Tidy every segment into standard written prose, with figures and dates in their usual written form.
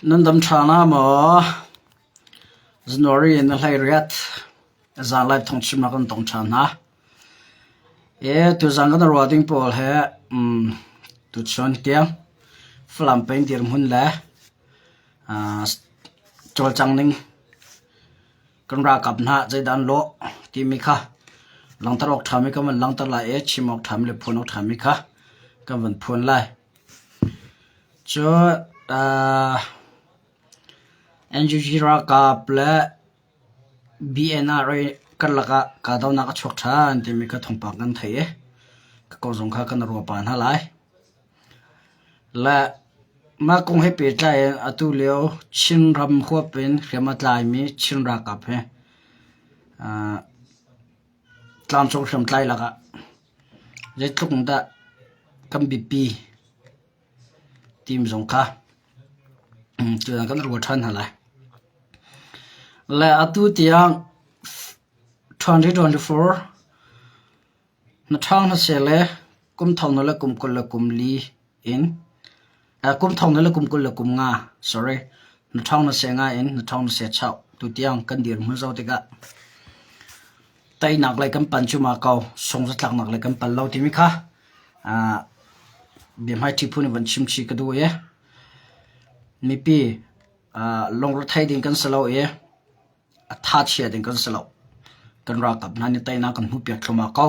Nan dam ṭha na maw? January na hlei riat. Zanlai thawngchimnak kan tong ṭhan hna. E, tuzan kan ruah ding pawl he um, tuchun tiang Falam peng dirhmun le uh, cawlcang ning kan ralkap hna zeidah an lawh timi kha langhter awk ṭhami kan van langhter lai i chim awk ṭhami le phuan awk ṭhami kha kan van phuan lai. Cun uh, NUG ralkap le BNRA karlak ah kahdohnak a chuak ṭhan timi kha thawngpang kan theih i ka ko zong kha kan ruah pah hna lai. Le mah kong he pehtlai in atu lio Chinram huap in hriam a tlaimi Chin ralkap he uh, tlangcung hriamtlai lakah zeitluk in dah kan biapi tim zong kha tutan kan ruat ṭhan hna lai. Le atu tiang 2024 na ṭhang hna le kum thong na le kum 20 le kum li in kum thong na le kum 20 le kum nga sorry na ṭhang na se nga in na ṭhang na se chau tu tiang kan dirhmun zoh tikah teinak lei kan pan cu ma ko sung zatlaknak lei kan pal lo timi kha biahmaiṭhi phun in van chim chih ka duh i mipi lungrethei ding kan si lo i a thachia ding kan si lo. Kan ralkap hna nih teinak kan hmuhpiak thluahmah ko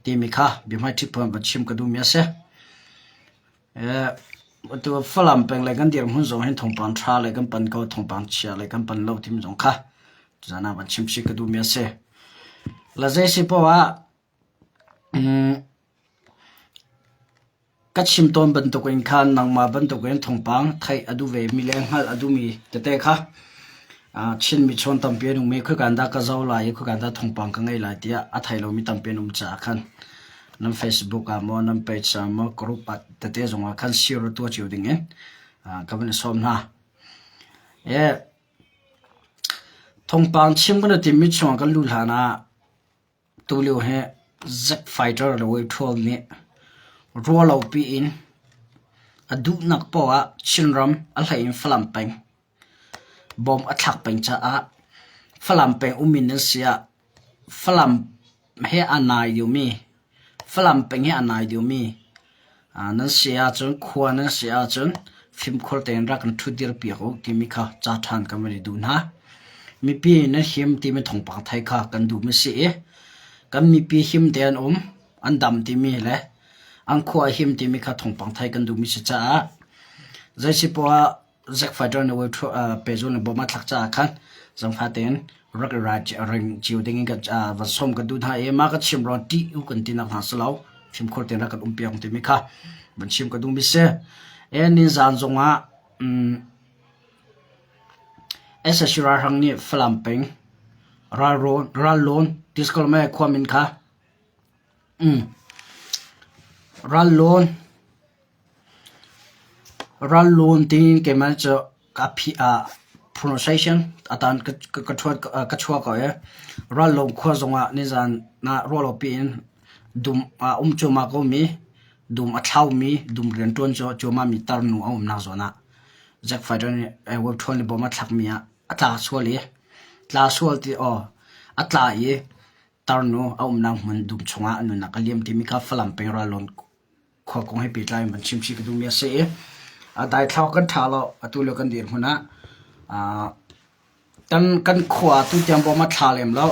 timi kha biahmaiṭhi phun in van chim ka duhmi a si. Atu Falam peng le kan dirhmun zong hin thawngpang ṭha le kan pan ko, thawngpang chia le kan pan lo timi zong kha tuzaan ah van chim chih ka duhmi a si. La zei si poah ah Ka chim tawn bantukin khan nangmah bantukin thawngpang theih a duh vemi le hngalh a duhmi tete kha Chinmi chawn tampi an um i khoika dah ka zoh lai i khoika dah thawngpang ka ngei lai tiah a thei lomi tampi an um caah khan nan Facebook ah maw nan page ah maw group ah tete zongah khan share tuah cio dingin ka van i sawm hna. Thawngpang chim kan i timmi chungah kan luh hlan ah Tulio hi Zack Fighter le Wave nih ruahlopi in a duhnak paoh ah Chinram a hlei in Falam peng bawm a thlak peng caah Falam peng ummi nan si ah Falam he aa nai deuhmi Falam peng he aa nai deuhmi Nan si ahcun khua nan si ahcun fimkhur tein rak kan ṭhutdir piak u timi kha ca ṭhan kan van i duh hna. Mipi nan him timi thawngpang thei kha kan duhmi si i kan mipi him te an um, an dam timi le an khua a him timi kha thawngpang thei kan duhmi si caah zeisipoah Zack Fighter na web pehzul na bawm a thlak caah khan zangfa tein rak i ring cio ding in van sawm kan duh hna i mah ka chim ruang ṭih u kan ti nak hna si lo fimkhur tein rak kan um piak timi kha van chim ka duh mi si. E nizan zong ah SSC ralhrang nih Falam peng Ralrawn Tiskalme khua min kha Ralrawn Ralluan tiin keimah cu ka phih ah pronunciation atan ka chuah ko i Ralluan khua zongah nizan ah ruahlopi in dum a um cuahmah komi dum a thlaumi dum rianṭuan cuahmahmi tarnu a umnak zawn ah Jack Fighter nih ṭhuan le bawm a thlakmi ah a tla sual i tla sual ti aw a tla i tarnu a umnak hmun dum chungah a nunnak a liam timi kha Falam peng Ralluan khua kong he pehtlai in van chimchih ka duhmi a si i a daithlau kan ṭha lo atu lio kan dirhmun ah kan kan khua tu tiang bawm a thla lem lo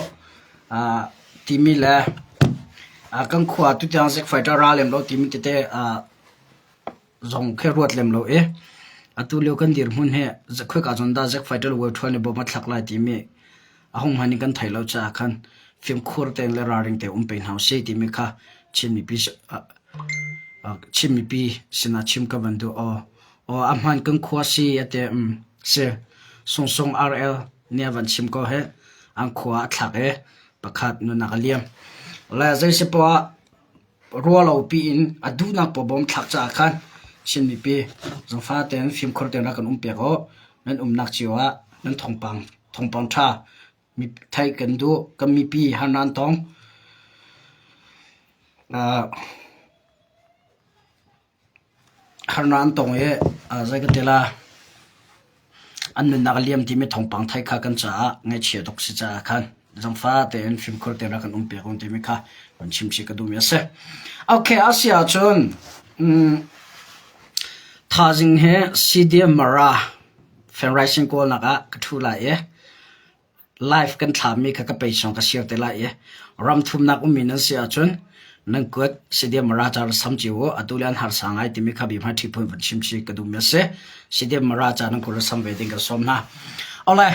timi le kan khua tu tiang zik fighter ra lem lo timi tete zong khi ruat lem lo i atu lio kan dirhmun hi khoika zawn dah zik fighter wave ṭhuan le bawm a thlak lai timi a hung hman in kan thei lo caah khan fimkhur tein le ralring tein um peng hna usih timi kha Chin mipi Chin mipi sinah chim ka van duh. Aw aw a hman kan khua si ate um si Sungsung RL nih a van chim ko he an khua a thlak i pakhat nunak a liam. Le zei si poah ruahlopi in a duhnak paoh bawm thlak caah khan Chin mipi zangfa tein fimkhur tein rak kan um piak u. Nan umnak cio ah nan thawngpang thawngpang ṭha theih kan duh. Kan mipi harnak an tong. Harnak an tong i zei ka ti la. An nunnak a liam timi thawngpang theih kha kan caah ngaihchia tuk si caah khan zangfa tein fimkhur tein rak kan um piak un timi kha kan chim chih ka duhmi a si. Okay, a si ahcun um, thazing he CDM Mara fundraising kawlnak ah ka ṭhu lai i live kan thlahmi kha ka pei chung ka share te lai i ram thumnak ummi nan si ahcun nan kut CDM Mara ca sam cio u atu le an harsa ngai timi kha bia hmai ṭhi phun van chim chih ka duhmi a si. CDM Mara ca nan kut sam ve ding kan sawm hna. Ole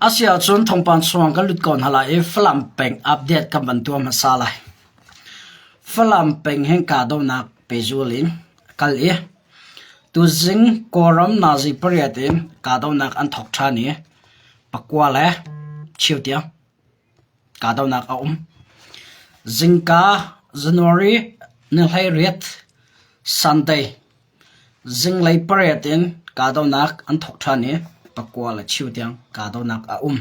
a si ahcun thawngpang chung kan lut ko hna lai i Falam peng update kan van tuah hmasa lai. Falam peng hin kahdohnak pehzul in kal i tuzing Kawlram nazi pariat in kahdohnak an thawk ṭhan i pakua le cheu tiang kahdohnak a um. Zingka January ni 18 Sunday zinglei pariat in kahdohnak an thawk ṭhan i pakua le cheu tiang kahdohnak a um.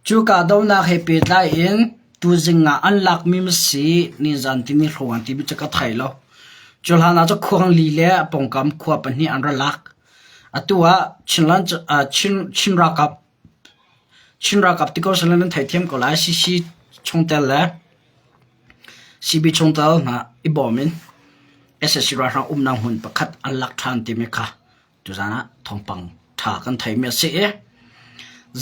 Cu kahdohnak he pehtlai in tuzing ah an lakmi si nizan timi hrawng timi cu ka thei lo. Cu hlan ah cun khuangli le a pawngkam khua pahnih an ra lak. Atu ah Chinland Chin Chin ralkap Chin ralkap ti ko seh nan theithiam ko lai. CC chungtel le CB chungtel hna i bawm in sac ralhrang umnak hmun pakhat an lak ṭhan timi kha Tuzaan ah thawngpang ṭha kan theimi a si i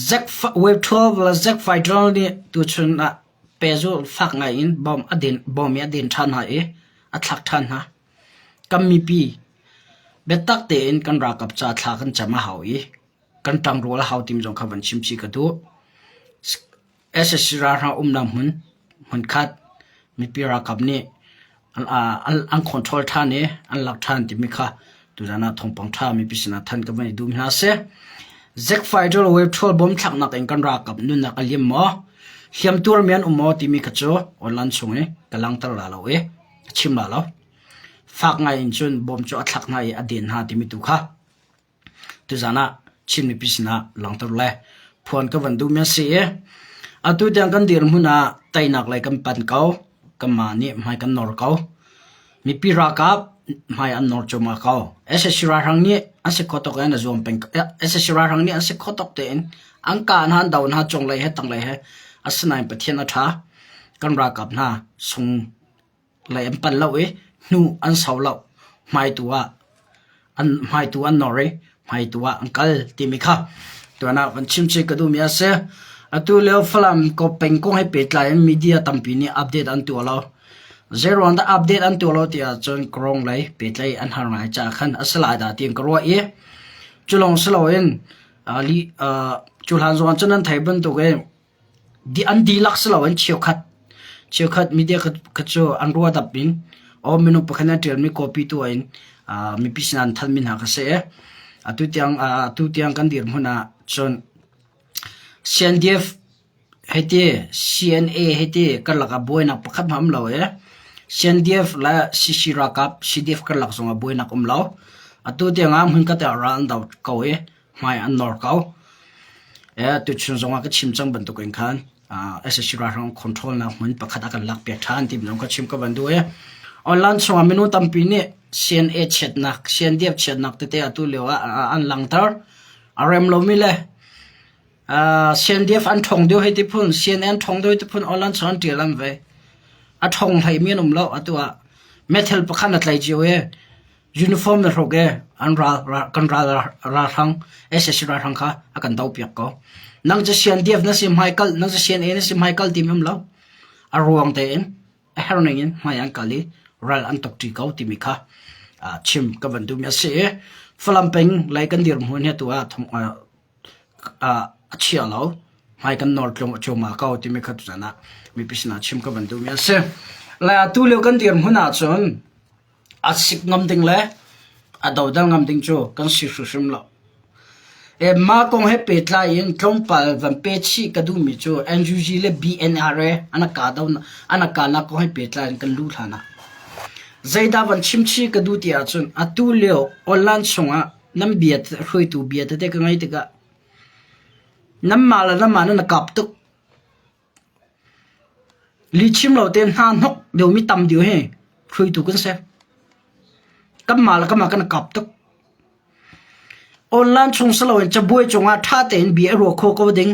Zack Wave 12 le Zack Fighter nih tuchun ah pehzulh fak ngaiin bom a din bom i a din ṭhan hna i a thlak ṭhan hna. Kan mipi biatak tein kan ralkap ca thla kan cam a hau i kan ṭangrual a hau timi zong kha van chim chih ka duh. Sac ralhrang umnak hmun hmunkhat mipi ralkap nih an control ṭhan i an lak ṭhan timi kha tuzan ah thawngpang ṭha mipi sinah thanh ka van i duh hna sih. Zack Fighter wave ṭhawl bom thlaknak in kan ralkap nunnak a liam maw? Hliamtuar mi an um maw timi kha cu online chung i ka langhter la lo i ka chim la lo. Fak ngai in cun bom cu a thlak hna i a den hna timi tu kha Tuzaan ah Chin mipi sinah langhter le phuan ka van duhmi a si i atu tiang kan dirhmun ah teinak lei kan pan ko. Kanmah nih hmai kan nor ko. Mipi ralkap hmai an nor cuahmah ko. Sac ralhrang nih an si kho tuk in a zuam peng. Sac ralhrang nih an si kho tuk tein an kah hna, an do hna, cunglei he tanglei he. Asinain Pathian a ṭha. Kan ralkap hna sung lei an panh lo i hnu an sau lo. Hmaitu ah an hmaitu an nor i hmaitu ah an kal timi kha tuan ah van chim chih ka duhmi a si. Atu lio Falam ko peng kong he pehtlai in media tampi nih update an tuah lo. Zeiruang dah update an tuah lo ti ahcun Kawrong lei pehtlai an har ngai caah khan a si lai dah tiin ka ruah i cu lawng si loin li cu hlan zong cun nan theih bantuk in An dihlak si loin cheukhat cheukhat media kha cu an ruahdap in aw minung pakhat nih a ṭialmi copy tuah in mipi sinah an thanhmi hna kha si i atu tiang atu tiang kan dirhmun ah cun CNDF hei ti CNA hei ti karlak ah buainak pakhat hmanh a um lo i CNDF le CC ralkap CDF karlak zongah buainak um lo. Atu tiangah hmunkhat ah ral an do ko i hmai an nor ko. Tuchun zongah ka chim cang bantuk in khan SSC ralhrang control nak hmun pakhat a kan lak piak ṭhan ti zong ka chim ka van duh i online chungah minung tampi nih CNA chiatnak CNDF chiatnak tete atu lio ah an langter a rem lomi le CNDF an ṭhawng deuh hei ti phun CNN an ṭhawng deuh hei ti phun online chung an ṭial an ve a ṭhawng hlei mi an um lo atu ah methel pakhat na tlai cio i Uniform na hruk i an ral kan ral ralhrang SSC ralhrang kha a kan do piak ko. Nang cu CNDF na si hmaikal nang cu CNA na si hmaikal timi um lo. A ruang tein a her ning in hmai an kal i ral an tuk ṭi ko timi kha chim ka van duhmi a si i Falam peng lei kan dirhmun hi atu ah a chia lo. Hmai kan nor tlung cuahmah ko timi kha tuzan ah mipi sinah chim ka van duhmi a si. Le atu lio kan dirhmun ahcun A sik ngam ding le a dodal ngam ding cu kan si hrimhrim lo. Mah kong he pehtlai in tlawmpal van pe chih ka duhmi cu NUG le BNRA an an a kahnak kong he pehtlai in kan luh hlan ah zeidah van chim chih ka duh ti ahcun atu lio online chungah nan bia hruaitu bia tete ka ngaih tikah nanmah le nanmah nan i kap tuk. Lihchim lo tein hna hnok deuhmi tam deuh hi hruaitu kan si. Kanmah le kanmah kan i kap tuk. Online chung si loin cabuai cungah ṭha tein bia i ruah khawh ko ding.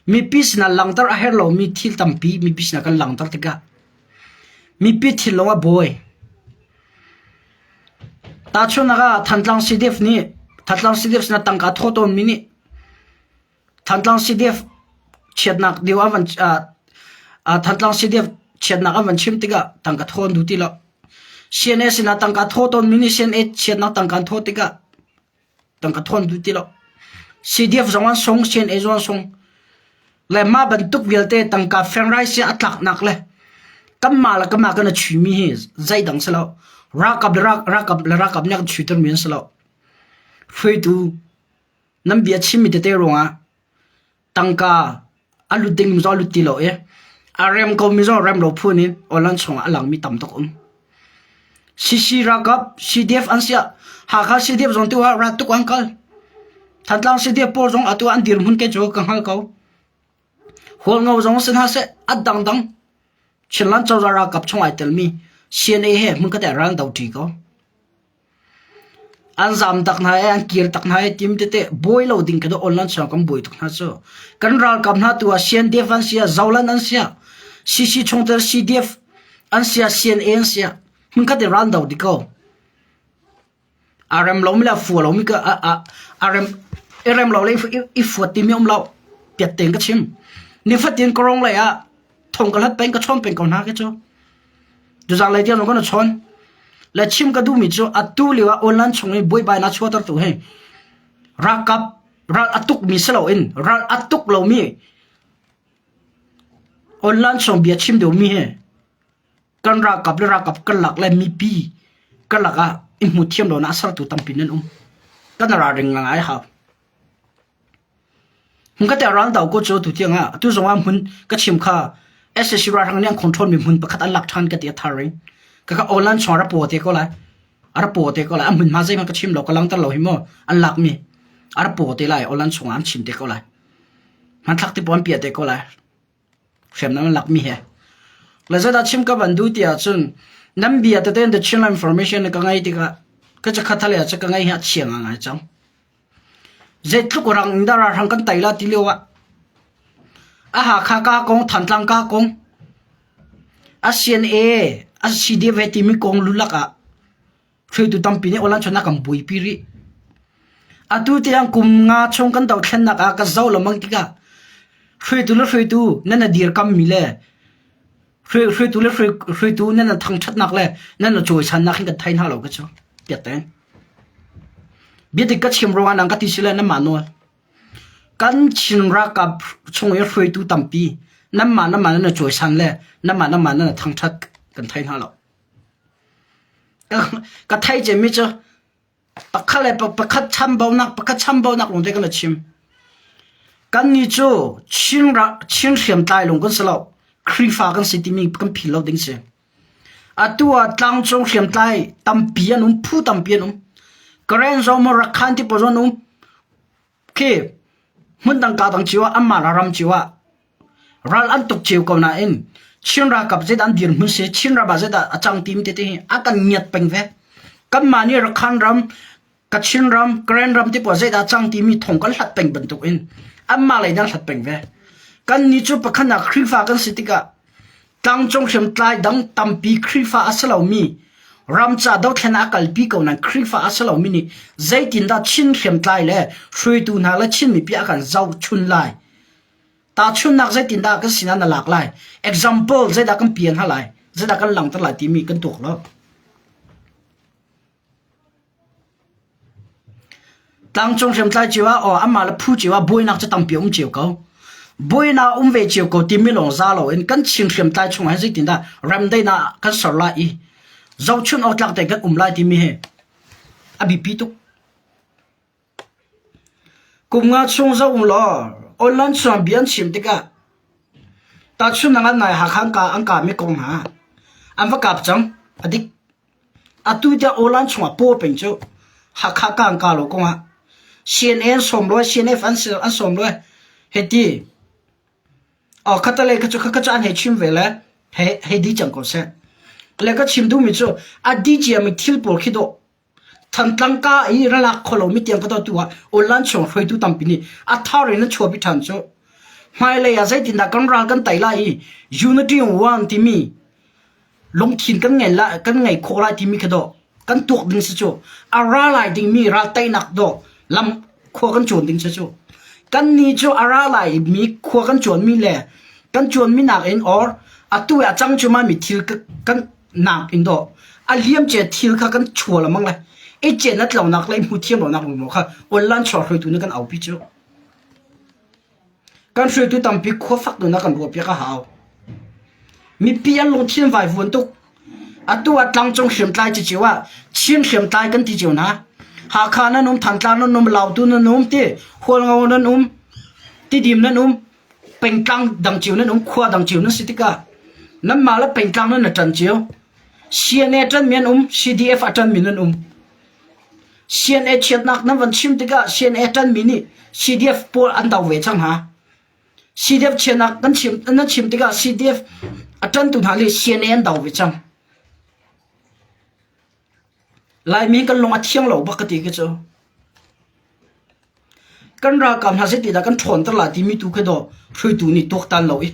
Mipi sinah langhter a herh lomi thil tampi mipi sinah kan langhter tikah mipi thinlung a buai. Tahchunhnak ah Thantlang CDF nih Thantlang CDF sinah tangka thawh tawnmi nih Thantlang CDF chiatnak deu an van Thantlang CDF chiatnak an van chim tikah tangka thaw an duh ti lo. CNA sinah tangka thaw tawnmi nih CNA chiatnak tangka an thaw tikah tangka thaw an duh ti lo. CDF zong an sung, CNA zong an sung. Le mah bantuk vialte tangka fengrai sia a tlaknak le kanmah le kanmah kan i chuimi hi zeidang si lo. Ralkap le ralkap le ralkap nih a kan chuitermi an si lo. Hruaitu Nan bia chimmi tete ruangah tangka a lut dingmi zong a lut ti lo i a rem komi zong rem lo phun in online chungah a langmi tam tuk um. CC ralkap CDF an siah Hakha CDF zong tu ah rat tuk an kal. Thantlang CDF pawl zong atu an dirhmun ke cu ka hngal ko. Hualngo zong si hna seh a dangdang Chinland cozah ralkap chung ai telmi CNA he hmun khat ah ral do ṭi ko. An zam tak hna i an kir tak hna i tim tete buai lo ding khi online chung kan buai tuk hna cu. Kan ralkap hna tu ah CNDF an si ah Zoland an si ah CC chungtel CDF an si ah CNA an si ah hmunkhat i ral do di ko. A rem lomi le a fua lomi ka a rem i rem lo le i fuat timi um lo. Piat tein ka chim. Nifatin ka rong lei ah thong ka hlat peng ka chawn peng ko hna ke cu. Tuzaan lei tiang kan chawn. Le chim ka duhmi cu atu lio ah online chung i buaibainak chuahtertu hi ralkap ral a tukmi si loin ral a tuk lomi online chung bia chim deuhmi hi kan ralkap le ralkap kan lak le mipi kan lak ah i hmu thiam lonak a sertu tampi nan um. Kan ralring ngai hau. Hmunkhat ah raldo ko cu tutiang ah atu zong ah hmun ka chim kha sac ralhrang nih an control mi hmun pakhat an lak ṭhan ka ti a thar in. Kaka online chung ah ra paw te ko lai. A ra paw te ko lai. A hmunhma zeihmanh ka chim lo, ka langhter lo hi mu. An lak mi a ra paw te lai. Online chung ah an chim te ko lai. Hmanthlak te pawl an piah te ko lai. Hriamnam an lakmi he. Le zeidah chim ka van duh ti ahcun nan bia tete the Chinland information ka ngai tikah ka cakhat hale ah ka ngai hi a chia ngai cang. Zeitluk rang in dah ralhrang kan tai la ti lio ah a Hakha ka kong Thantlang ka kong a CNA a CDF he timi kong lulak ah hruaitu tampi nih awlan chonnak kan buaipi rih. Atu tiang kum nga chung kan dothlennak ah ka zoh lengmang tikah hruaitu le hruaitu nan na dirkammi le hruaitu le hruaitu nan na thangṭhatnak le nan na cawisannak hin kan thei hna lo ka cu. Piatteng. Biadik ka chim ruangah nang ka ti si le nanmah nawl. Kan Chin ralkap chung i hruaitu tampi nanmah nanmah nan na cawisan le nanmah nanmah nan na thangṭhat kan thei hna lo. Ka theih cemmi cu pakhat le pakhat chambaunak pakhat chambaunak lawngte kan i chim. Kannih cu Chin Chin hriamtlai lawng kan si lo. Khrihfa kan si timi kan phil lo ding si. Atu ah tlangcung hriamtlai tampi an um, phu tampi an um. Karen zong maw Rakhan ti pawl zong an um. Khi hmundang kaa dang cio ah anmah ram cio ah ral an tuk cio ko nain Chin ralkap zeidah an dirhmun si, Chin ram ah zeidah a cang timi tete hi a kan ngiat peng ve. Kanmah nih Rakhan ram, Kachin ram, Karen ram ti pawl zeidah a cang timi thong kan hlat peng bantuk in anmah lei nan hlat peng ve. Kannih cu pakhat ah Khrihfa kan si tikah Tlangcung hriamtlai dang tampi Khrihfa a si lomi ram ca dothlen ah a kalpi ko nain Khrihfa a si lomi nih zeitindah Chin hriamtlai le hruaitu hna le Chin mipi a kan zohchun lai? Tahchunhnak zeitindah kan sinah na lak lai? Example zeidah kan pian hna lai? Zeidah kan langhter lai timi kan tuak lo. Tlangcung hriamtlai cio ah aw amah le phu cio ah buainak cu tampi a um cio ko. Buainak um ve cio ko timi lawng za loin kan Chin hriamtlai chungah hin zeitindah remdaihnak kan ser lai i zohchunh awk tlak tein kan um lai timi hi a biapi tuk. Kum nga chung zoh um law online chung bia an chim tikah tahchunhnak ah nai Hakha an ka an kami kong hna an va kap cang a dik. Atu tiang online chungah paw peng cu Hakha ka an ka lo kongah CNA an sawm rua CNF an an sawm rua hiti oh khatalei kha cu kha cu an hei chim ve le hei hei di cang ko seh. Le ka chim duhmi cu a di ciami thil pawl khi dawh. Thantlang ka i ralak kho lomi tiang ka tu ah online chung hruaitu tampi nih a thar in an chuahpi ṭhan cu. Hmailei ah zeitindah kan ral kan tei lai i unity one timi lungthin kan ngei lai kan ngei khawh lai timi kha dawh kan tuak ding si cu. A ra lai dingmi ral teinak dawh lam khua kan cuan ding si cu. Kan nih cu a ra lai mi khua kan cuanmi le kan cuanmi nakin or atu i a cang cuahmah mi thil kan nak in dawh a liam cia thil kha kan chua lengmang lai i cian a tlonak le hmu thiam lonak ruangmaw kha online chuak hruaitu nih kan aupi cu. Kan hruaitu tampi khua fak deuh kan ruahpiak a hau. Mipi an lungthin vaivuan tuk. Atu ah tlangcung hriamtlai cicio ah Chin hriamtlai kan ti cio hna. Hakha nan um, Thantlang nan um, Lautu nan um, ti Hualngo nan um, Tidim nan um, pengtlang dang cio nan um, khua dang cio nan si tikah nanmah le pengtlang nan i ṭan cio. CNA ṭanmi an um, CDF a ṭanmi nan um. CNA chiatnak nan van chim tikah CNA ṭanmi nih CDF pawl an do ve cang hna. CDF chiatnak kan chim nan chim tikah CDF a ṭantu hna nih CNA an do ve cang. Laimi kan lung a thiang lo bak ka ti khi cu. Kan ralkap hna zeitindah kan ṭhawnter lai timi tu khi dawh hruaitu nih tuaktan lo i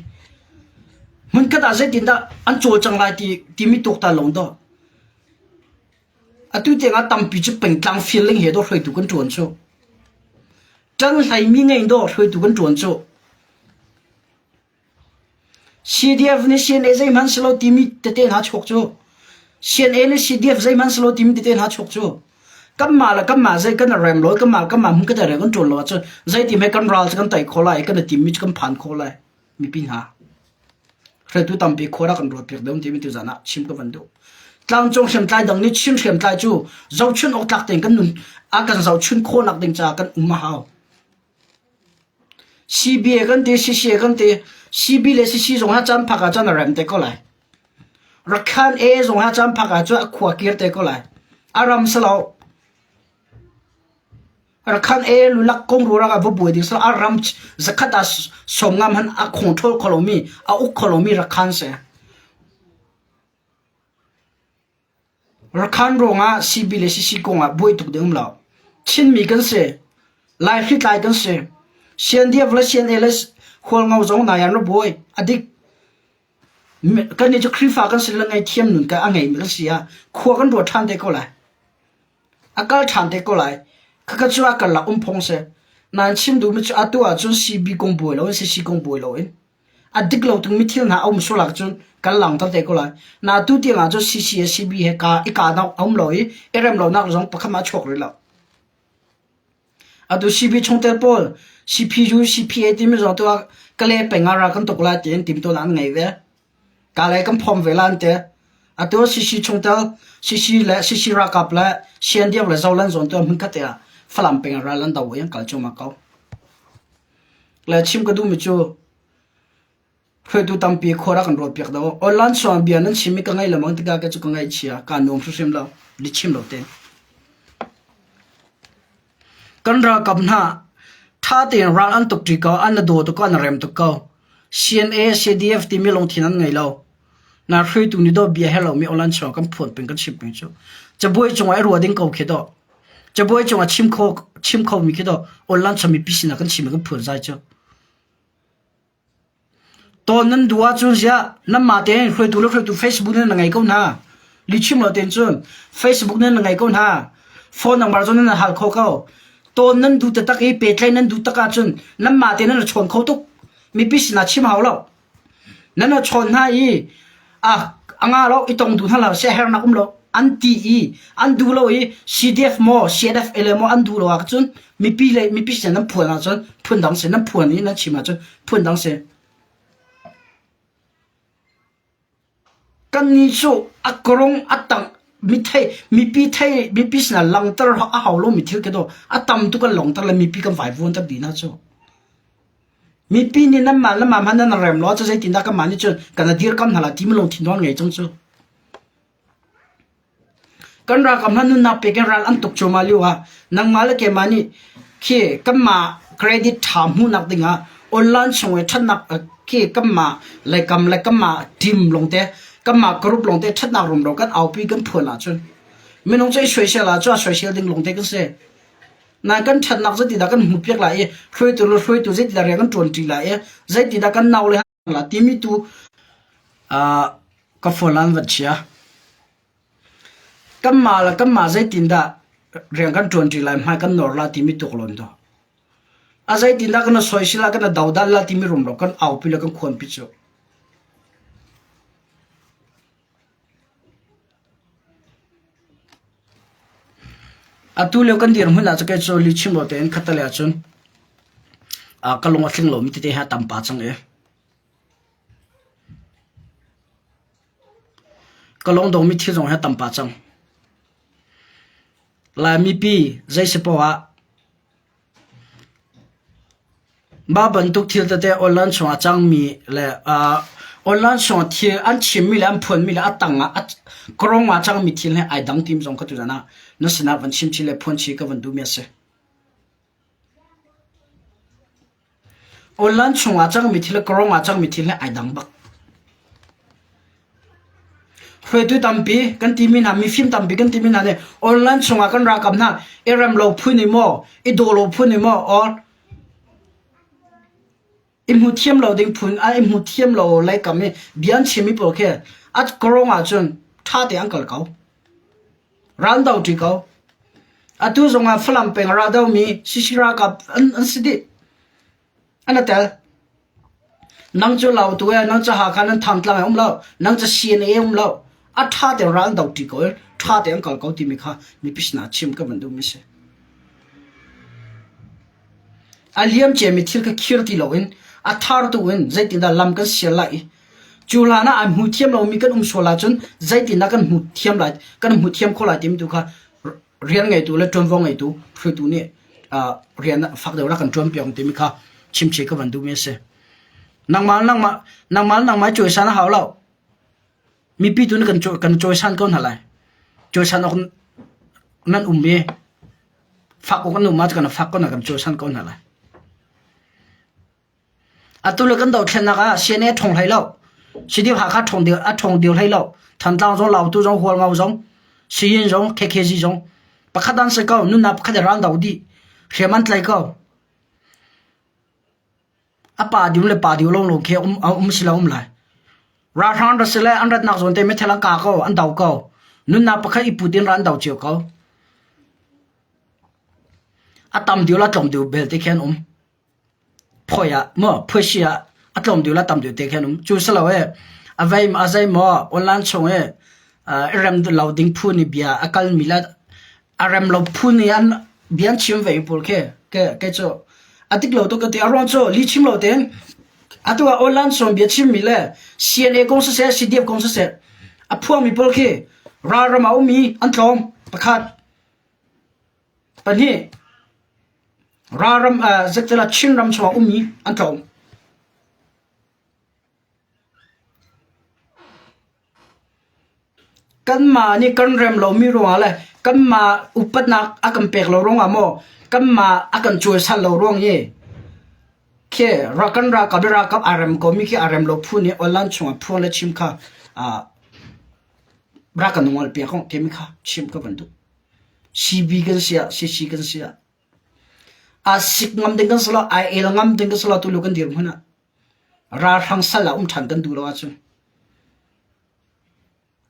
hmunkhat ah zeitindah an cawlcang lai ti timi tuaktan lo dawh. Atu tiangah tampi cu pengtlang feeling he dawh hruaitu kan ṭuan cu. Ṭan hleimi ngei dawh hruaitu kan ṭuan cu. CDF nih CNA zeihmanh si lo timi tete hna chuak cu. CNA nih CDF zeihmanh si lo timi tete hna chuak cu. Kanmah le kanmah zei kan i rem lo, kanmah kanmah hmun kan i rem kan ṭuan lo ahcun zeiti hme kan ral cu kan tei khawh lai i kan i timmi cu kan phan khawh lai. Mipi hna. Hruaitu tampi khua rak kan ruat piak deuh timi tuzan ah chim ka van duh. Tlangcung hriamtlai dang nih Chin hriamtlai cu zohchun awk tlak tein kan nun a kan zohchun khawhnak ding caah kan um a hau. CBA kan ti, CCA kan ti. CB le CC zong ha caan phak ah cun a rem te ko lai. Rakhan A zong ha caan phak ah cun a khua kir te ko lai. A ram si lo. Rakhan A lulak kong rurak ah va buai ding si lo. A ram zakhat ah som ngam han a control kho lomi, a uk kho lomi Rakhan si. Rakhan ruangah CB le CC kongah buai tuk ding um lo. Chinmi kan si. Lai hritlai kan si. CNDF le CNA le Hualngo zong nai an ra buai. A dik. Kan nih cu Khrihfa kan si le ngaihthiam nun ka a ngeimi kan si ah khua kan ruat ṭhan te ko lai. A kal ṭhan te ko lai. Khakha cu a karlak um phung si. Nain chim duhmi cu atu ahcun CB kong buai loin CC kong buai loin a dik lo tungmi thil hna a um sual ahcun kan langhter te ko lai. Na tu tiang ahcun CCACB he ka i kahnak a um lo i i rem lonak zong pakhat mah a chuak rih lo. Atu CB chungtel pawl CPU, CPA timi zong tu ah Kale peng ah ral kan tuk lai tiin timtuahnak an ngei ve. Kale kan phawm ve la an ti. Atu CC chungtel CC le CC ralkap le CNDF le Zoland zawn tu ah hmunkhat te ah Falam peng ah ral an do i an kal cuahmah ko. Le chim ka duhmi cu hruaitu tampi khua rak kan ruahpiak deuh. Online suang bia nan chim i ka ngaih lengmang tikah ka cu ka ngaihchia, kaa nuam hrimhrim lo, lihchim lo tein. Kan ralkap hna ṭha tein ral an tuk ṭi ko, an i daw tuk ko, an i rem tuk ko. CNA, CDF timi lungthin an ngei lo. Na hruaitu nih dawh bia he lomi online suang kan phuan peng kan chim peng cu. Cabuai cungah i ruah ding ko khi dawh. Cabuai cungah chim kho chim khomi khi dawh online chung mipi sinah kan chim i kan phuan zai cu. Tawn nan duh ahcun ziah nanmah tein hruaitu le hruaitu Facebook nan ngei ko hna. Lihchim lo tein cun Facebook nan ngei ko hna. Phone number cu nan hal kho ko. Tawn nan duh taktak i pehtlaih nan duh tak ahcun nanmah tein nan chawn kho tuk. Mipi sinah chim hau lo. Nan a chawn hna i a a nga lo i tong duh hna lo siaherhnak um lo an ti i an duh lo i CDF maw CNF ele maw an duh lo ahcun mipi le mipi sin nan phuan ahcun phundang si nan phuan i nan chim ahcun phundang si. Kannih cu a korong a tang mithei mipi thei mipi sinah langter a hau lomi thil khi dawh a tam tuk kan longter le mipi kan vaivuanter dih hna cu. Mipi nih nanmah le mah hmanh nan rem lo ahcun zeitindah kanmah nih cun kan i dirkamh hna lai timi lungthin nawl ngei cang cu. Kan ralkap hna nunnak pek in ral an tuk cuahmah lio ah nangmah le keimah nih khi kanmah credit ṭha hmuhnak dingah online chung i ṭhatnak khi kanmah leikam le kanmah team lawngte kanmah group lawngte ṭhatnak rumro kan aupi kan phuan ahcun. Minung cu i soisel ah cu a soisel ding lawngte kan si. Nain kan ṭhatnak zeitidah kan hmuhpiak lai i hruaitu le hruaitu zeitidah rian kan ṭuanṭi lai i zeitidah kan nau le la timi tu ka phone an van chia. Kanmah le kanmah zeitindah rian kan ṭuanṭi lai hmai kan nawr lai timi tuk lawn tu. A zeitindah kan soisel la kan dodal la timi rumro kan aupi le kan khuanpi cu. Atu lio kan dirhmun ah cu kei cu lihchim lo tein khattale ahcun ka lung a tling lomi tete hi a tam pah cang i ka lungdongmi thil zong hi a tam pah cang. Laimi pi zei si poah ah Mah bantuk thil tete online chungah a cangmi le online chungah thil an chimmi le an phuanmi le a tangah kawrong ah a cangmi thil he ai dang ti zong kha tuzan ah na sinah van chim chih le phuan chih ka van duhmi a si. Online chungah a cangmi thil le kawrong ah a cangmi thil he ai dang bak. Hruaitu tampi kan timi hna, mifim tampi kan timi hna nih online chungah kan ralkap hna i rem lo phun i maw, i daw lo phun i maw, or i hmu thiam lo ding phun, i hmu thiam lo lei kam i bia an chimmi pawl khi a korong ahcun ṭha te an kal ko. Ral do ṭi ko. Atu zongah Falam peng a ra domi CC ralkap an, an si dih. An i tel. Nang cu Lautu ee, nang cu Hakha nan Thantlang ee um lo, nang cu CNA um lo. A ṭha tein ral an do ṭi ko i ṭha tein an kal ko timi kha mipi sinah chim ka van duhmi si. A liam ciami thil kha khir ti loin a thar tu in zeitindah lam kan sial lai i cu hlan ah an hmu thiam lomi kan um sual ahcun zeitindah kan hmu thiam lai kan hmu thiam kho lai timi tu kha rian ngeitu le ṭuanvo ngeitu hruaitu nih rian fak deuh rak kan ṭuan piak timi kha chimchih ka van duhmi a si. Nangmah nangmah nangmah nangmah cawisan a hau lo. Mipi tu nih kan kan cawisan ko hna lai. Cawisan awk nan um i fak awk an um ah kan fak ko hna kan cawisan ko hna lai. Atu le kan dohthlennak ah CNA ṭhawng hlei lo. CDF Hakha ṭhawng deu a ṭhawng deu hlei lo. Thantlang zong Lautu zong Hualngo zong Siyin zong KKG zong pakhat an si ko nunnak pakhat in ral do dih. Hriam an tlai ko. A pa diu le pa diu long long khi um um si lo um lai. Ralhrang ra sile an ratnak zawn te meithal an ka ko an do ko. Nunnak pakhat i put in ra an do cio ko. A tam diu la tlawm diu belte khi an um. Phawi ah maw phuaisi ah a tlawm deuh le a tam deuh te khi an um. Cu si lo ee a vei a zei maw online chung i i rem lo ding phu nih bia a kalmi le a rem lo phu nih an bia an chim ve pawl khi kei cu a dik lo tuk ka ti. A ruang cu lihchim lo tein atu ah online chung bia chimmi le CNA kong siseh CDF kong siseh a phuangmi pawl khi ralram ah a ummi an tlawm pakhat. Pahnih, ralram zeicahtiah Chinram chungah ummi an tlawm. Kanmah nih kan rem lomi ruangah le kanmah upatnak a kan pek lo ruangah maw kanmah a kan cuaisan lo ruang i khi kan ralkap le ralkap aa rem komi khi aa rem lo phu nih online chungah phuang le chim kha rak kan ngol piak timi kha chim ka van duh. CB kan si ah CC kan si ah aa sik ngam ding kan si lo ai el ngam ding kan si lo tulu kan dirhmun ah ralhrang sal ah um ṭhan kan duh lo ahcun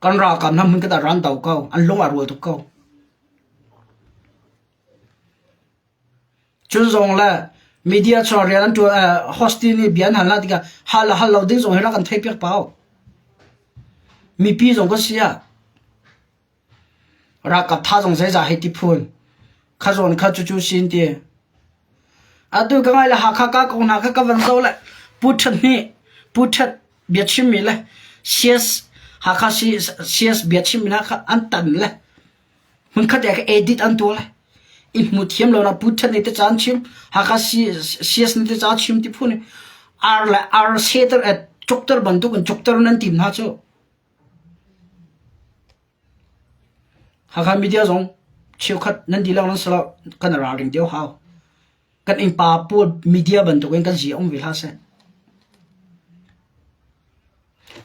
kan ralkap hna hmun kan ran do ko an lung a rual tuk ko cun zong le media chung rian an ṭuan hosti nih bia an hal hna tikah hal le hal lo ding zong hi rak kan theih piak pau mipi zong kan si ah Ralkap tha zong zeizah hei ti phun. Kha zawn kha cucu sin ti. Atu ka ngai le Hakha ka kong hna kha ka van zoh le Pu Ṭhat nih Pu Ṭhat biachimmi le CS Hakha CS biachimmi hna kha an tan le hmunkhat ah ka edit an tuah le i hmu thiam lo na Pu Ṭhat nih te caan chim Hakha CS nih te ca chim ti phun ar le ar seter cukter bantuk in cukter nan tim hna cu. Hakha media zong cheukhat nan dihlak nan si lo kan i ralring deuh hau. Kan innpa pawl media bantukin kan zi um ve hlah seh.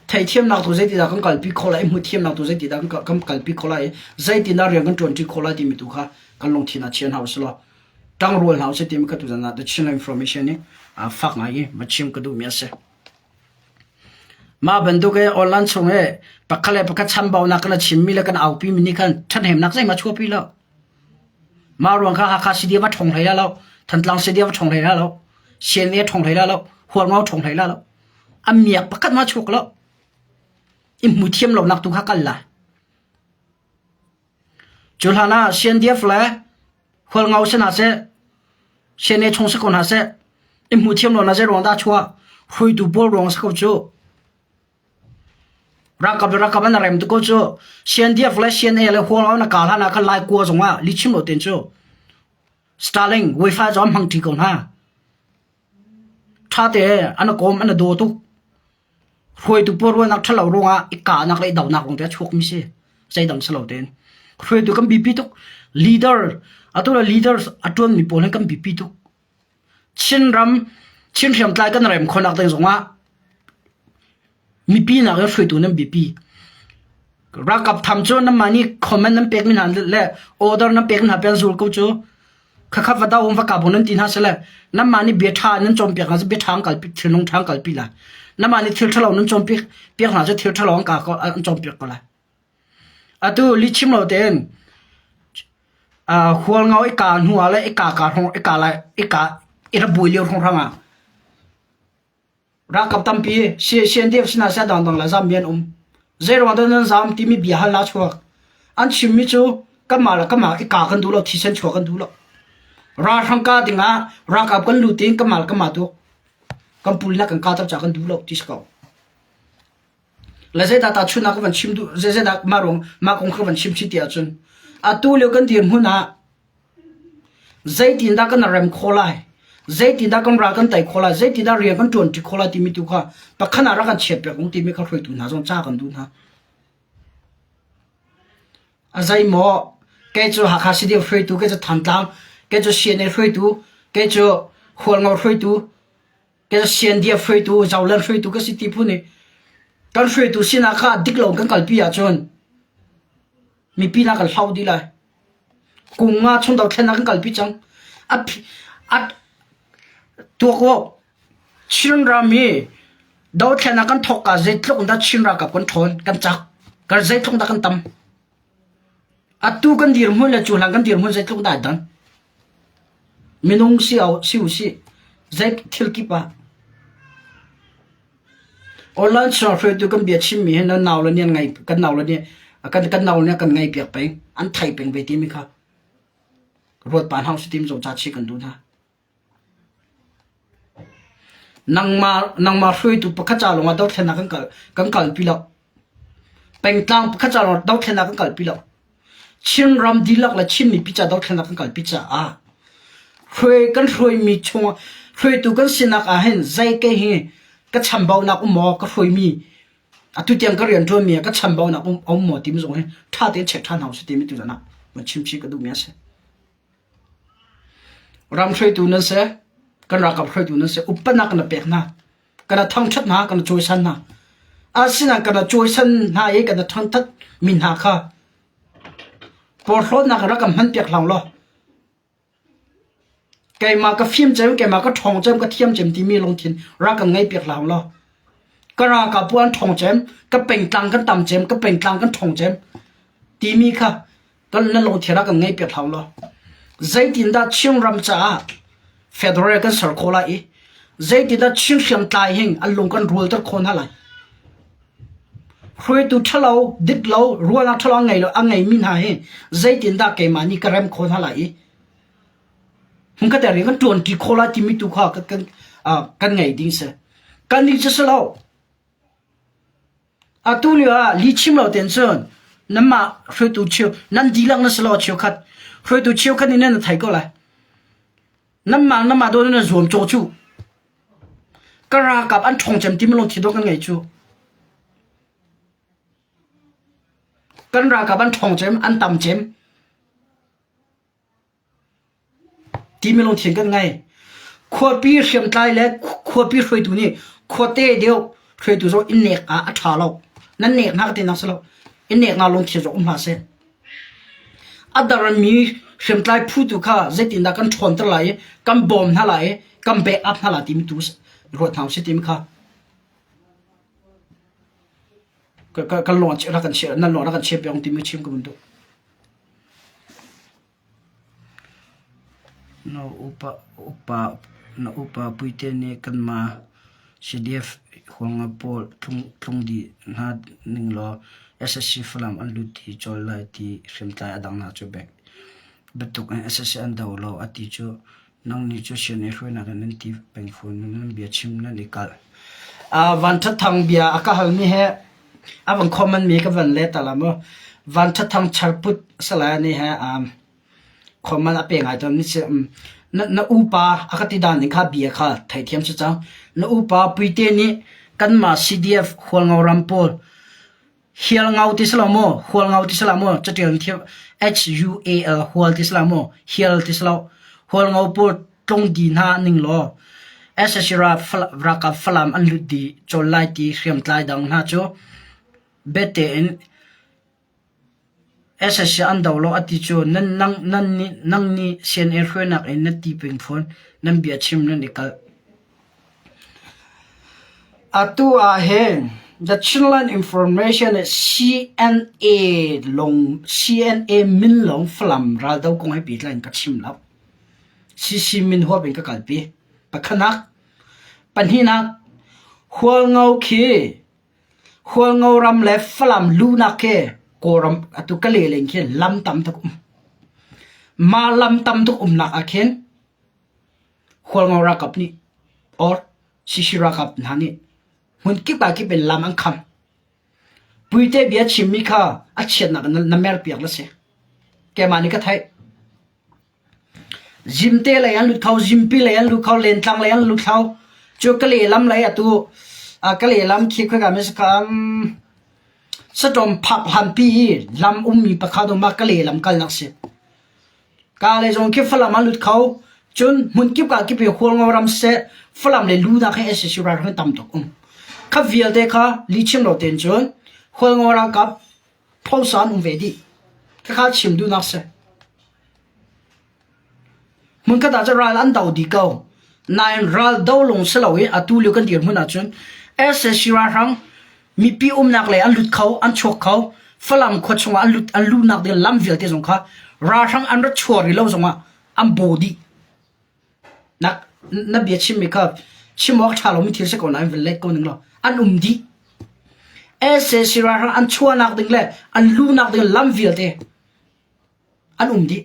Theithiamnak tu zeitindah kan kalpi khawh lai i hmuhthiamnak tu zeitindah kan kalpi khawh lai i zeitindah rian kan ṭuanṭi khawh lai timi tu kha kan lungthin ah chia hna usih law ṭangrual hna usih timi kha tuzan ah The Chinland Information nih fak ngai i va chim ka duhmi a si. Mah bantuk i online chung i pakhat le pakhat chambaunak kan chimmi le kan aupi mi nih khan ṭhathnemnak zeihmanh a chuahpi lo. Mah ruang kha Hakha CDF a ṭhawng hlei lai lo, Thantlang CDF a ṭhawng hlei lai lo, CNA a ṭhawng hlei lai lo, Hualngo a ṭhawng hlei lai lo. A miak pakhat ma chuak lo. I hmu thiam lonak tu kha kal lai. Cu hlan ah CNDF le Hualngo si hna seh, CNA chung si ko hna seh, i hmu thiam lo na zei ruang dah chuah? Hruaitu pawl ruang si ko cu. Ralkap le ralkap an rem tuk ko cu. CNDF le CNA le Hualngo na kal hlan ah khan Lai kua zong ah lihchim lo ten cu. Starlink wifi cu an hmang ṭi ko hna. Ṭha te an kawm an daw tuk. Hruaitu pawl ruahnak ṭhalo ruangah i kahnak le i donak lawng te a chuakmi si. Zeidang si lo tein. Hruaitu kan biapi tuk. Leader, atu le leaders a ṭuanmi pawl hi kan biapi tuk. Chinram, Chin hriamtlai kan rem khawhnak ding zongah Mipi nak in hruaitu nan biapi. Ralkap tham cu nanmah nih comment nan pekmi hna le order nan pek hna pian zul ko cu khakha va do va kap nan ti hna sile nanmah nih bia ṭha nan cawnpiak hna cu bia ṭha an kalpi thilnung ṭha an kalpi lai. Nanmah nih thil ṭhalo nan cawnpiak piak hna cu thil ṭhalo an ka an cawnpiak ko lai. Atu lihchim lo tein hualngo i ka hnu ah le i ka ka hrawng i ka lai i ka i ra buai lio hrawnghrang ah Ralkap tampi CNDF sinah seh dangdang le zammi an um. Zeiruang dah nan zam timi bia hal a chuak. An chimmi cu kanmah le kanmah i ka kan duh lo, thisen chuah kan duh lo. Ralhrang ka dingah ralkap kan lut in kanmah le kanmah tu kan pul kan ka ter kan duh lo ti si ko. Le zeidah tahchunhnak ka van chim duh zeidah mah ruang mah kong ka van chim chih ti ahcun atu lio kan dirhmun ah Zeitindah kan rem khawh lai? Zeitindah kan ral kan tei khawh lai? Zeitindah rian kan ṭuanṭi khawh lai timi tu kha pakhat ah rak kan chiatpiak ung timi kha hruaitu hna zong ca kan duh hna. A zeimaw kei cu Hakha CDF hruaitu, kei cu Thantlang, kei cu CNA hruaitu, kei cu Hualngo hruaitu, kei cu CNDF hruaitu, Zoland hruaitu ka si ti phun i kan hruaitu sinah kha dik lo kan kalpi ahcun mipi hna kan hlau dih lai. Kum nga chung dothlennak kan kalpi cang. A, a tuak awk Chin ram hi dothlennak kan thawk ka zeitluk in dah Chin ralkap kan ṭhawn, kan cak, kan zeitluk dah kan tam. Atu kan dirhmun le cu hlan kan dirhmun zeitluk dah ai dan. Minung si au si u si zei thil kip ah Online chung hruaitu kan bia chimmi hi nan nau le nih an ngai kan nau le nih kan kan nau nih kan ngai piak peng an thei peng ve timi kha ruat pa hna usih tim zong ca chi kan duh hna. Nangmah nangmah hruaitu pakhat ca lawngah dothlennak kan kal kan kalpi lo. Pengtlang pakhat ca lawngah dothlennak kan kalpi lo. Chinram dihlak le Chin mipi ca dothlennak kan kalpi caah hruai kan hruaimi chung hruaitu kan sinak ah hin zei ke hi ka chambaunak um maw ka hruaimi atu tiang ka rian ṭuanmi ah ka chambaunak um um maw timi zong hi ṭha tein check ṭhan hau si timi tu zan ah van chim chih ka duhmi a si. Ram hruaitu nan si, kan ralkap hruaitu nan si, upatnak kan pek hna. Kana thangṭhat hna, kana cawisan hna. Asinain kana cawisan hna i kana thangṭhat mi hna kha porhlawtnak rak kan hman piak hlah law keimah ka fim cem, keimah ka ṭhawng cem, ka thiam cem timi lungthin rak kan ngei piak hlah law ka ralkap pu an ṭhawng cem, ka pengtlang kan tam cem, ka pengtlang kan ṭhawng cem timi kha kan na lungthin rak kan ngei piak hlah law zeitindah Chinram caah federal kan ser khawh lai i zeitindah Chin hriamtlai hin an lung kan rualter khawh hna lai hruaitu ṭhalo dik lo rualnak ṭhalo a ngei lo a ngeimi hna hi zeitindah keimah nih ka rem khawh hna lai i hmunkhat rian kan ṭuanṭi khawh lai timi tu kha kan kan ngei ding si kan nih cu si lo Atu lio ah lihchim lo tein cun nanmah hruaitu cheu nan dihlak na si lo cheukhat hruaitu cheukhat nih nan thei ko lai. Nanmah nanmah dawt in nan zuam cawh cu. Ka ralkap an ṭhawng cem timi lungthin dawh kan ngei cu. Kan ralkap an ṭhawng cem, an tam cem. Timi lungthin kan ngei. Khuapi hriamtlai le khuapi hruaitu nih khuate deuh, Hruaitu zong i nek ah a ṭha lo. Nan nek hna ka ti nak si lo. I nek nak lungthin zong um hlah seh. A darmi hriamtlai phu tu kha zeitindah kan ṭhawnter lai i kan bawm hna lai i kan back up hna lai timi tu ruat hna usih timi kha kan lung rak kan chia nan lung rak kan chia piak timi chim ka vun duh. Na upa upa na upa puite nih kanmah CDF huanga pawl tlung dih hna ning law SSC Falam an lut dih colh lai ti hriamtlai a dang hna cu biatuk in SSC an do lo a ti cu nang nih cu CNA hruainak in nan ti peng fawn nan biachim nan i kalh. Van Ṭhat Thang bia a ka halmi he a van comment mi ka van let ta la mu. Van Ṭhat Thang charput salai nih he comment a pe ngai tawn mi si. Na, na upa a ka ti dan ning kha bia kha theithiam si cang. Na upa Puite nih kanmah CDF Hualngo ram pawl Hialngau ti si lo maw? Hualngau ti si lo maw? Catial thiam H-U-A-L hual ti si lo maw? Hial ti si lo. Hualngo pawl tlung di hna ning law sac ralkap Falam an lut dih cawl lai ti hriamtlai dang hna cu bete in sac an do lo a ti cu nan nang nan nih nang nih CNA hruainak in na ti peng fawn nan bia chim nan i kalh. Atu ah hin The Chinland Information nih CNA lawng CNA min lawng Falam raldo kong he pehtlai in ka chim lo. CC min huap in ka kalpi. Pakhatnak, pahnihnak, Hualngo khi Hualngo ram le Falam luhnak khi Kawlram atu Kale leng khi lam tam tuk um. Mah lam tam tuk umnak ah khin Hualngo ralkap nih or Sisi ralkap hna nih hmunkip ah kip in lam an kham. Puite bia chimmi kha a chiatnak in na merpiak na si. Keimah nih ka theih. Zimte lei an lut kho, Zimpi lei an lut kho, Lentlang lei an lut kho. Cu ka lehlam lei atu ka lehlam khi khoika mi saka saṭawm phak hlanpi i lam ummi pakhat um ah ka lehlam kalnak si. Ka le zong khi Falam an lut kho. Cun hmunkip ka kip i Hualngo ram siseh Falam le Lunak he sac ralhrang tam tuk um. Kha vialte kha lihchim lo tein cun Hualngo ralkap phosa an um ve dih. Khakha chim duhnak si. Hmunkhat ah cun ral an do dih ko. Nain ral do lung si lo i atu lio kan dirhmun ahcun sac ralhrang mipi umnak lei an lut kho, an chuak kho. Falam khua chungah an lut an luhnak ding lam vialte zong kha ralhrang an ra chuah rih lo zongah an baw dih. Na, na bia chimmi kha chim awk ṭha lomi thil si ko nain van let ko ning law an um dih. Sac ralhrang an chuahnak ding le an luhnak ding lam vialte an um dih.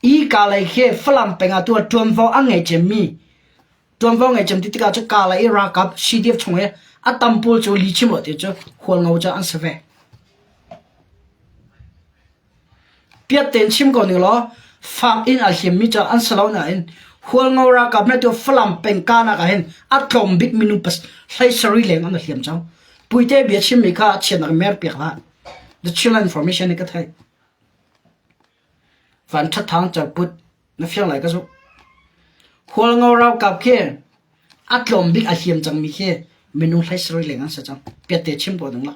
I Kalay khi Falam peng ah tuah ṭuanvo a ngei cemmi ṭuanvo ngei cem ti tikah cu Kalay i ralkap CDF chung i a tam pawl cu lihchim lo ti cu Hualngo cu an si ve. Piat tein chim ko ning law fak in a hliammi cu an si lo nain Hualngo ralkap nih tu Falam peng kanak ah hin a tlawm bik minung pas hlei sarih leng an hliam cang. Puite bia chimmi kha a chiatnak mer piak hlah. The Chinland Information nih ka theih. Van ṭhathang carput na fiang lai ka zumh. Hualngo ralkap khi a tlawm bik a hliam cangmi khi minung hlei sarih leng an si cang. Piatte chim ko ding lo.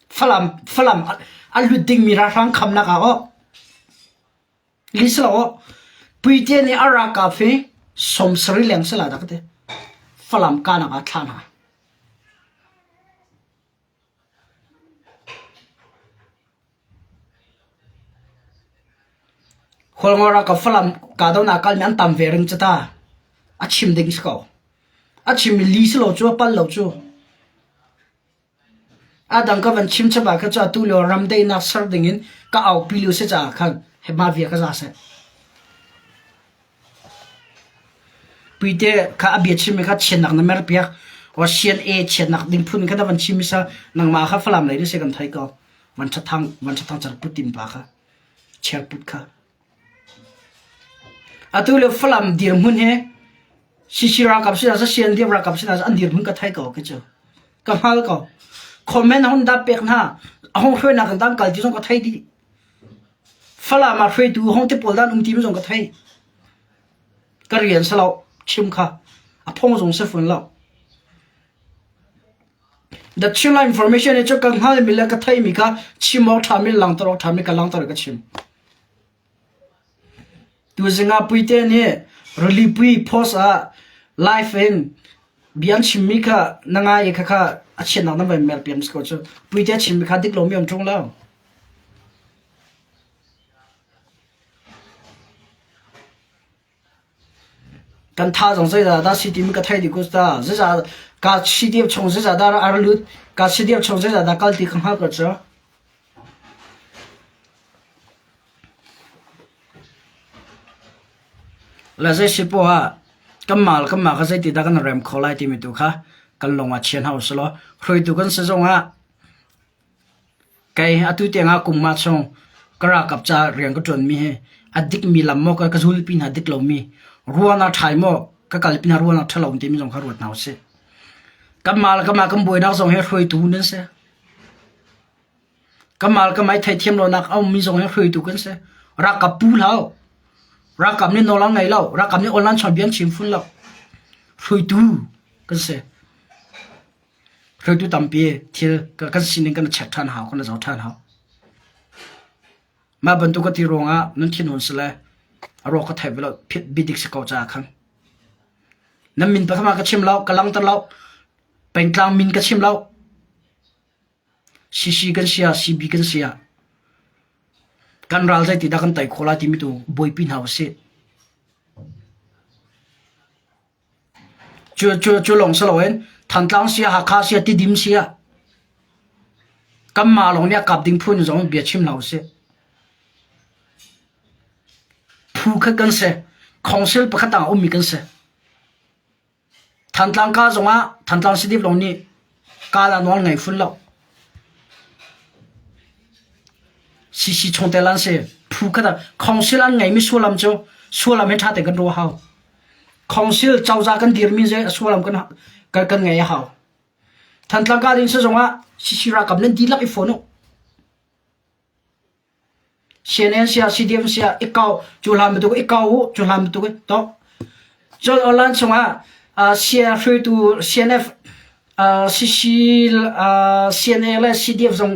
Falam Falam a lut dingmi ralhrang khamnak ah aw li si lo aw Puite nih a ralkap hi sawm sarih leng si la dah ka ti. Falam kanak ah thla hna. Hualngo ralkap Falam kahdohnak kalmi an tam ve ring cu ta. A chim ding si ko. A chimmi li si lo cu a pal lo cu. A dang ka van chim chap ah khan cu atu lio ram daihnak ser ding in ka aupi lio si caah khan mah via ka za seh. Puite kha a bia chimmi kha chiatnak na merpiak. Aw CNA chiatnak ding phun kha na van chim i sa nangmah kha Falam lei na si kan thei ko. Van ṭhathang van ṭhathang car put tin pa kha chiarput kha. Atu le Falam dirhmun he CC ralkap sinah sa CNDF ralkap sinah an dirhmun ka thei ko khi cu. Ka hngal ko. Comment hon da pek hna. A hong hruainak kan dang kal ti zong ka thei dih. Falam ah hruaitu hong te pawl dan um ti zong ka thei. Ka rian si lo chim kha. A phong zong si fun lo. The Chinland Information hi cu ka hngalmi le ka theimi kha chim awk ṭhami langhter awk ṭhami ka langhter i ka chim. Tuzing ah Puite nih rilipui post ah live in bia an chimmi kha na ngai i khakha a chiatnak nan vai merpiam si ko cu. Puite chimmi kha dik lomi um ṭung lo. Kan tha zong zeidah dah si timi ka theih dih ko ta. Zeizah ka CDF chung zeizah dah a ra lut, ka CDF chung zeizah dah kal ti ka hngalh ko cu. Le zei si poah ah kanmah le kanmah kha zeiti dah kan rem kho lai timi tu kha kan lung ah chia hna usih law hruaitu kan si zong ah kei atu tiang ah kum nga chung ka ralkap ca rian ka ṭuanmi hi a dikmi lam maw ka zulpi hna dik lomi ruan ah ṭhai maw ka kalpi hna ruan ah ṭhalo timi zong kha ruat hna usih. Kanmah le kanmah kan buainak zong hi hruaitu nan si. Kanmah le kanmah i theihthiam lonak a ummi zong hi hruaitu kan si. Ralkap pu hlah u. Ralkap nih nawl an ngei lo. Ralkap nih online chawn bia an chim fun lo. Hruaitu kan si. Hruaitu tampi thil kan sining kan check ṭhan hau, kan zoh ṭhan hau. Mah bantuk ka ti ruangah nan thinhun si le a ruak ka theih ve lo biadik si ko caah khan. Nan min pakhat ka chim lo, ka langhter lo. Pengtlang min ka chim lo. CC kan si ah CB kan si ah kan ral zeiti dah kan tei khawh lai timi tu buaipi hna usih. Cu cu cu lawng si loin Thantlang si ah Hakha si ah Tidim si ah kanmah lawng nih a kap ding phun zong bia chim hlah usih. Phu khat kan si. Council pakhat ah a ummi kan si. Thantlang ka zongah Thantlang Sidip lawng nih kaal a nawl ngei fun lo. CC chungtel an si. Phu khat ah council an ngeimi sullam cu sullam hi ṭha tein kan ruah hau. Council cozah kan dirmi cu sullam kan kan, kan ngei a hau. Thantlang ka ding si zongah CC ralkap nan dihlak i fon u. CNN sia CDM sia i kau cu hlan bantuk i kau u cu hlan bantuk i to cun online chungah sia hruaitu CNF CC CNA le CDF zong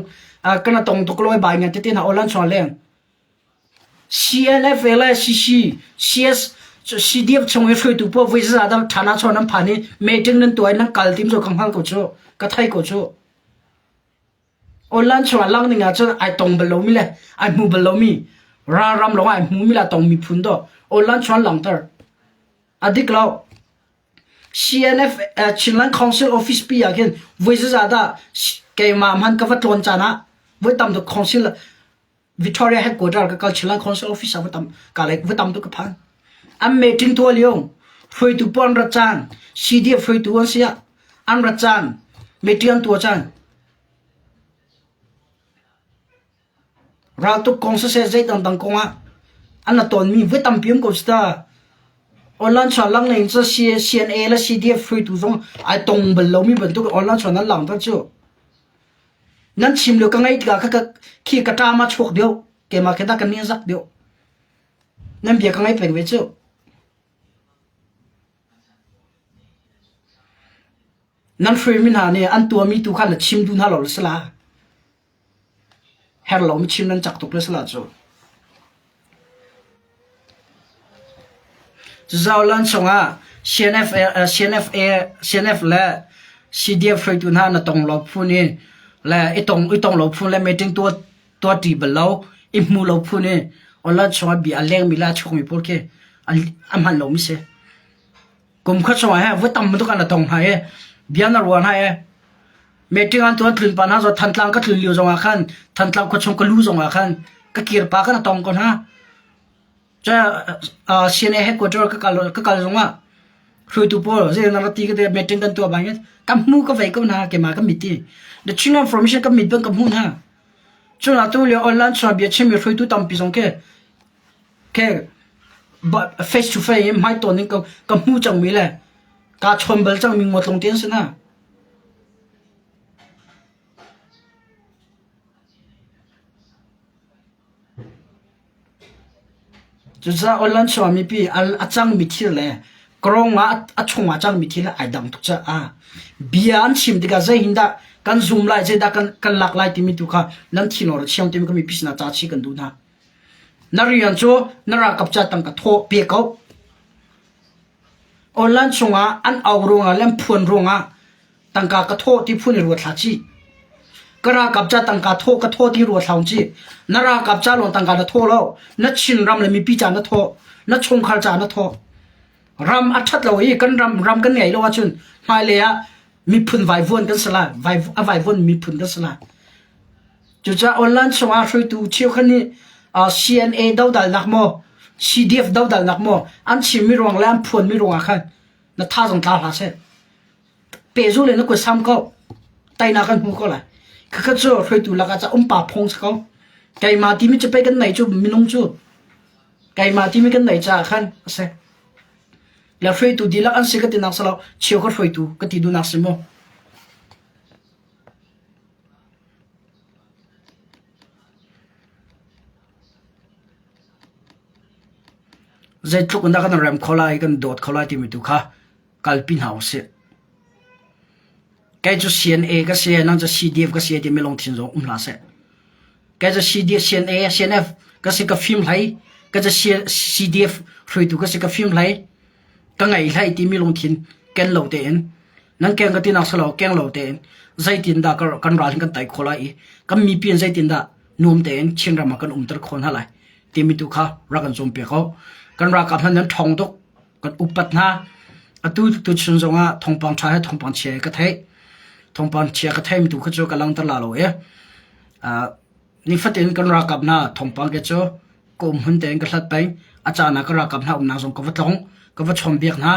kana tong tuk loi bai ngan tete hna online chungah leng CNF le CC CS CDF chung i hruaitu paoh voi za dam thana chon nan phan i meeting nan tuai nan kal tim zo ka hngal ko cu ka thai ko cu Online chungah lang ning ahcun ai tong bal lomi le ai hmu bal lomi ralram lawng ai hmumi le a tongmi phun dawh online chung an langhter. A dik lo. CNF uh, Chinland Council Office pi ah khin voi zazah dah keimah hman ka va tlawn caan ah voi tam tuk council Victoria headquarter ka kal Chinland Council Office ah va tam ka like va tam tuk ka phan. An meeting tuah lio hruaitu pawl an rat caan CDF hruaitu an si ah an rat caan meeting an tuah caan Raltuk kong siseh zei dangdang kong ah an la tawnmi voi tampi um ko si ta. Online chuan lang in cu CNA le CDF hruaitu zong ai tong bal lomi bantuk online chuan an langhter cu. Nan chim lio ka ngaih tikah kha khi ka ṭam ah chuak deuh keimah khi dah ka nih zak deuh. Nan bia ka ngaih peng ve cu. Nan hruaimi hna nih an tuahmi tu kha na chim duh hna lo le si la. Her lomi chim nan cak tuk le si la cu. Cuzaolan chungah CNF, CNFA, CNF le CDF hruaitu hna na tong lo phun in le i tong i tong lo phun le meeting tuah tuah ṭi bal lo i hmu lo phun in online chungah bia a lengmi le a chuakmi pawl khi a hman lomi si. Kum khat chungah he voi tam bantuk an la tong hna i bia na ruah hna i meeting an tuan tlun pa hna zo Thantlang ka tlun lio zongah khan Thantlang khua chung ka lu zongah khan ka kir pa kan tong ko hna. Ca CNA headquarter ka kal ka kal zongah hruaitu pawl zei na ti ka te meeting kan tuah bangin ka hmu ka vei ko hna keimah ka mit i the Chin information ka mit bang ka hmu hna. Cun atu lio online chung bia chimmi hruaitu tampi zong ke ke face to face in hmaitawn in ka hmu cangmi le kaa chawn bal cangmi ngawtlung te an si hna. Cucaah online chuah mipi a cangmi thil le Karong ah a chungah cangmi thil ai dang tuk caah bia an chim tikah zeihin dah kan zum lai, zeidah kan, kan lak lai timi tu kha nan thinor a chiang timi kha mipi sinah ca chih kan duh hna. Na rian cu na ralkap ca tangka thawh pe ko. Online chungah an au ruangah le an phuan ruangah tangka ka thawh ti phun i ruat hlah cih. Ka ralkap ca tangka thawh ka thawh ti ruat hlah cih. Na ralkap ca lawng tangka na thawh lo. Na Chinram le mipi ca na thawh. Na chungkhar ca na thawh. Ram a ṭhat lo i kan ram ram kan ngeih lo ahcun hmailei ah miphun vaivuan kan si lai. Vai, a vaivuan miphun kan si lai. Cucaah online chungah hruaitu cheukhat nih uh, CNA dodalnak maw CDF dodalnak maw an chimmi ruang le an phuanmi ruangah khan na tha zong tla hlah seh. Pehzulh in na kut sam ko. Teinak kan hmu ko lai. Khakha cu hruaitu lakah ca umpa phung si ko. Keimah timi cu pei kan neih cu minung cu. Keimah timi kan neih caah khan a si. Le hruaitu dihlak an si ka tinak si lo, cheu ka hruaitu ka ti duhnak si mu. Zeitluk in dah kan rem kho lai, kan dawt kho lai timi tu kha kalpi hna usih. Kei cu CNA ka si, nang cu CDF ka si timi lungthin zong um hlah seh. Kei cu CDF, CNA, CNF ka si ka fim hlei, ka cu CDF hruaitu ka si ka fim hlei, ka ngei hlei timi lungthin ken lo tein nan keng ka tinak silo keng lo tein zeitin dah kan ral hin kan tai khawh lai i kan mipi in zeitin dah nuam tein Chinram ah kan umter khawh hna lai timi tu kha rak kan cawnpiak ko. Kan ralkap hna nan ṭhawng tuk. Kan upat hna. Atu tuchun zongah thawngpang ṭha he thawngpang chia he ka theih. Thawngpang chia ka theihmi tu kha cu ka langhter la lo i nifatin kan ralkap hna thawngpang ke cu ka um hmun tein ka hlat peng. A caan ah ka ralkap hna umnak zong ka va tlawng, ka va chawnbiak hna.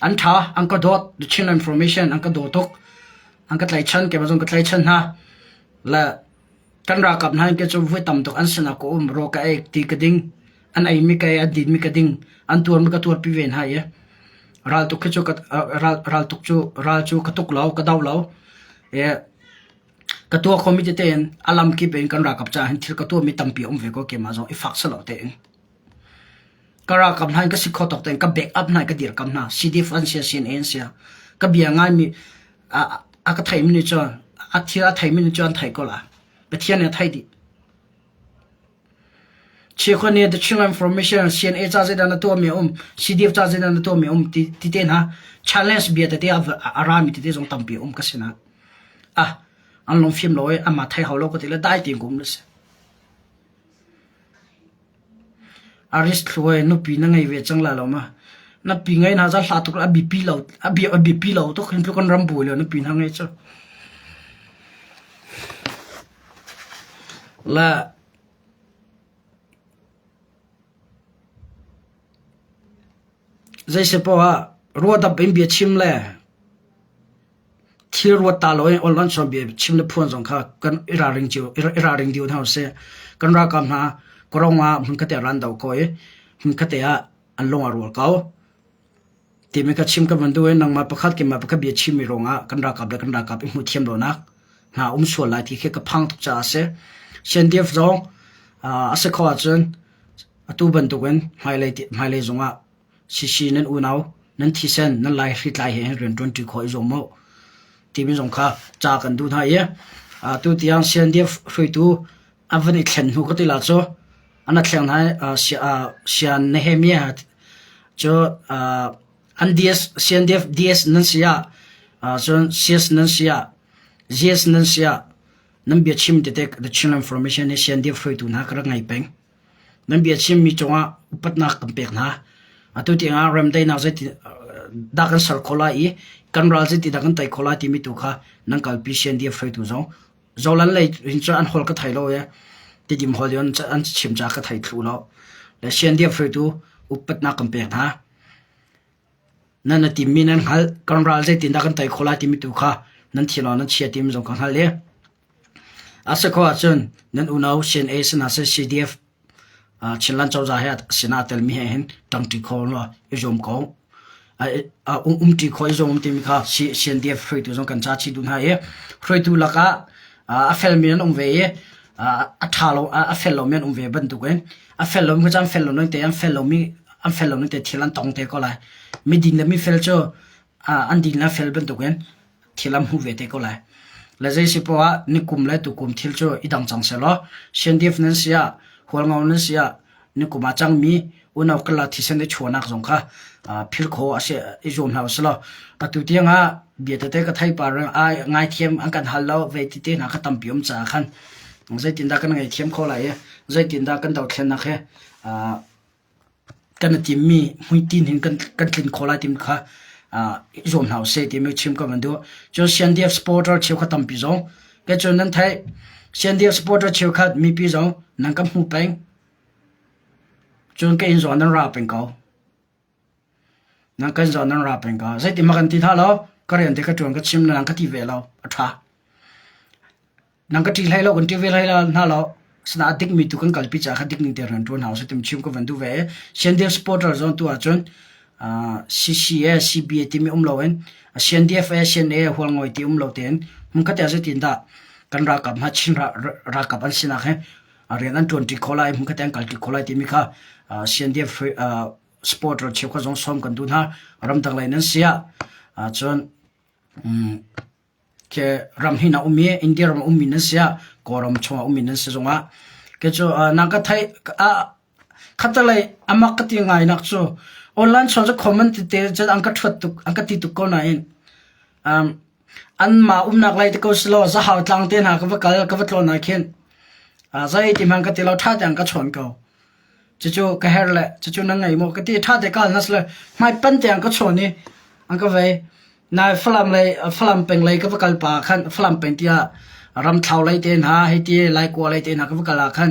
An ṭha, an ka dawt, the Chin information an ka daw tuk. An ka tlaichan, keimah zong ka tlaichan hna. Le Kan ralkap hna ke cu voi tam tuk an sinah ka um, raw ka ei, ti ka ding, an eimi ka ei, an dinmi ka ding, an tuarmi ka tuarpi ve hna i ral tuk khi cu ka ral, ral tuk cu ral cu ka tuk lo, ka do lo. I ka tuah khomi tete in a lam kip in kan ralkap caah hin thil ka tuahmi tampi a um ve ko keimah zong i fak silo tein. Ka ralkap hna in ka si kho tawk tein ka back up hna i ka dirkamh hna. CDF an sia, CNA an sia. Ka bia ngaimi a, a ka theimi nih cun a thil a theimi nih cun an theih ko lai. Pathian nih a theih dih. Chikhua nih The Chin Information CNA ca zeidah na tuahmi a um, CDF ca zeidah na tuahmi a um ti, ti te hna challenge bia tete a, a rami tete zong tampi a um ka sinah. Ah, an lungfim lo i amah thei hau lo ka ti le dai tein ka um le si. Aris Thluai nupi na ngei ve cang lai lo ma? Na pi ngei hna za hla tuk a biapi lo a bia a biapi lo tuk hin tluk an ram buai lo nupi hna ngei cu. La zei se poah ah ruadap in bia chim le Thil ruat ta lo in online chawnbia chim le phuan zong kha kan i ralring cio i ralring dih hna usih. Kan ralkap hna Korong ah hmunkhat ah ran do ko i hmunkhat ah an lung a rual ko. Timi ka chim ka van duh i nangmah pakhat keimah pakhat bia chimmi ruangah kan ralkap le kan ralkap i hmuh thiam lonak hna um sual lai ti khi ka phang tuk caah a si. CNDF zong a si kho ahcun atu bantukin hmailei hmailei zongah Sisi nan unau nan thisen nan lai hritlai he hin rian ṭuanṭi khawh i zuam u timi zong kha ca kan duh hna i atu tiang CNDF hruaitu an van i thlen hnu ka ti la cu an a thleng hna sian Nehemiah cu an DS CNDF DS nan si ah cun CS nan si ah GS nan si ah nan biachim tete the Chin Information hi CNDF hruaitu hna ka rak ngai peng. Nan biachimmi cungah upatnak kan pek hna. Atu tiangah remdaihnak zeiti dah kan ser khawh lai i kan ral zeiti dah kan tei khawh lai timi tu kha nan kalpi CNDF hruaitu zong Zolan lei hin cun an holh ka thei lo i Tidim holh in an chim caah ka thei thlu lo. Le CNDF hruaitu upatnak kan pek hna. Nan a timmi nan hngalh, kan ral zeitindah kan tei khawh lai timi tu kha nan thil nan chia timi zong ka hngalh i A si khawh ahcun nan unau CNA sinah seh CDF Chinland cozah he sinah aa telmi he hin ṭangṭi kho law i zuam ko. Umṭi khawh i zuam timi kha CNDF hruaitu zong kan ca chih duh hna i hruaitu lakah a felmi an um ve i a ṭha lo a fel lomi an um ve bantukin a fel lomi kha cu an fel lo te an fel lomi. an fel lo ning te thil an tong te ko lai. Midin le mifel cu an din le fel bantukin thil an hmu ve te ko lai. Le zei si poah ah nikum le tukum thil cu i dang cang sehlaw CNDF nan si ah Hualngo nan si ah nikum ah cangmi unau kala thisen i chuahnak zong kha phil kho a si i zuam hna usih atu tiang ah bia tete ka thei par ai ngaithiam an kan hal lo ve ti te hna kha tampi um caah khan zeitindah kan ngaithiam kho lai i zeitindah kan dothlennak he kan i timmi hmuitinh hin kan tlin khawh lai timi kha i zuam hna usih timi chim ka van duh. Cun CNDF supporter cheukhat tampi zong kei cu nan theih CNDF supporter cheukhat mipi zong nan ka hmu peng. Cun ka inn zong nan ra peng ko. Nan kan zong nan ra peng ko. Zeitin ma kan ti hna lo ka rian te ka ṭuan ka chim nan ka ti ve lo a ṭha. Nang ka ṭih hlei lo, kan ṭih ve hlei hna lo. Asinain a dikmi tu kan kalpi caah kha dik ning te rian ṭuan hna usih timi chim ka van duh ve i CNDF supporter zong tu ahcun CCA, CBA timi um loin CNDF, CNA, Hualngo ti um lo tein hmunkhat ah zeitindah kan ralkap hna Chin ralkap an sinak hi rian an ṭuanṭi khawh lai, hmunkhat ah an kalṭi khawh lai timi kha CNDF supporter cheukhat zong sawm kan duh hna. Ramdang lei nan si ah cun Khi ram hin a um i India ram a ummi nan si ah Kawlram chungah ummi nan si zongah kei cu nang ka theih khatalei amak ka ti ngai nak cu online chung cu comment tete cun an ka ṭhuat tuk an ka ti tuk ko nain um, anmah umnak lei te ko si lo zahau tlang te hna ka va kal ka va tlawn ah khin zei ti hmang ka ti lo ṭha tein ka chawn ko. Cucu ka herh le cucu na ngei maw ka ti ṭha te ka hal na si le hmai pan tiang ka chawn i an ka vei. Nai Falam lei Falam peng lei ka va kal pa khan Falam peng tiah Ramthlau lei te hna hei ti Laikua lei te hna ka va kal ah khan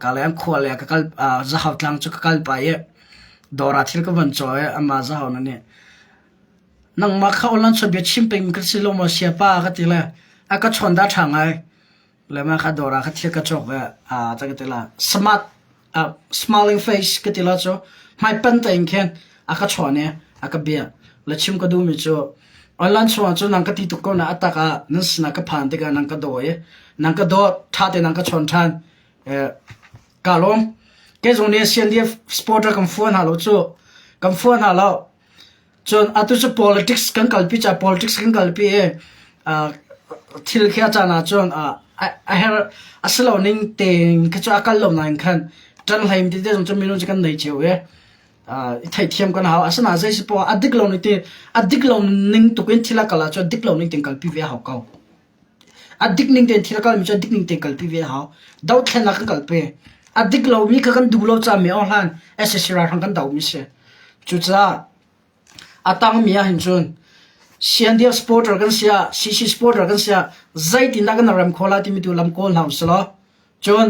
ka le an khua le ka kal Zahau tlang cu ka kal pa i dawr ah thil ka van caw i amah Zahau na nih nangmah kha online chawnbia chim peng ka si lo maw siapa ka ti le a ka chawn dah ṭha ngai. Le mah kha dawr ah kha thil ka cawk i aa ka ti la smart uh, smiling face ka ti la cu hmaipan tein khin a ka chawn i a ka bia le chim ka duhmi cu online chungah cu nang ka ti tuk ko na atak ah nan sinah ka phan tikah nang ka daw i nang ka dawt ṭha te nang ka chawn ṭhan ka lawm kei zong nih CNDF supporter kan fuan hna lo cu kan fuan hna lo Cun atu cu politics kan kalpi caah politics kan kalpi i thil khi a caan ahcun a herh a si lo ning tein khi cu a kal lo nain khan ṭan hlei tete zong cu minung cu kan nei cio i i theihthiam kan hau. Asinain zei si poah a dik lo ning te a dik lo ning tuk in thil a kal ahcun a dik lo ning tein kalpi ve a hau ko. A dik ning tein thil a kalmi cu a dik ning tein kalpi ve a hau. Dothlennak kan kalpi. A dik lomi kha kan duh lo caah mi hlan sac ralhrang kan dohmi si. Cucaah a tangmi ahhin cun CNDF supporter kan si ah CC supporter kan si ah zeitindah kan rem khawh lai timi tu lam kawl hna usih law cun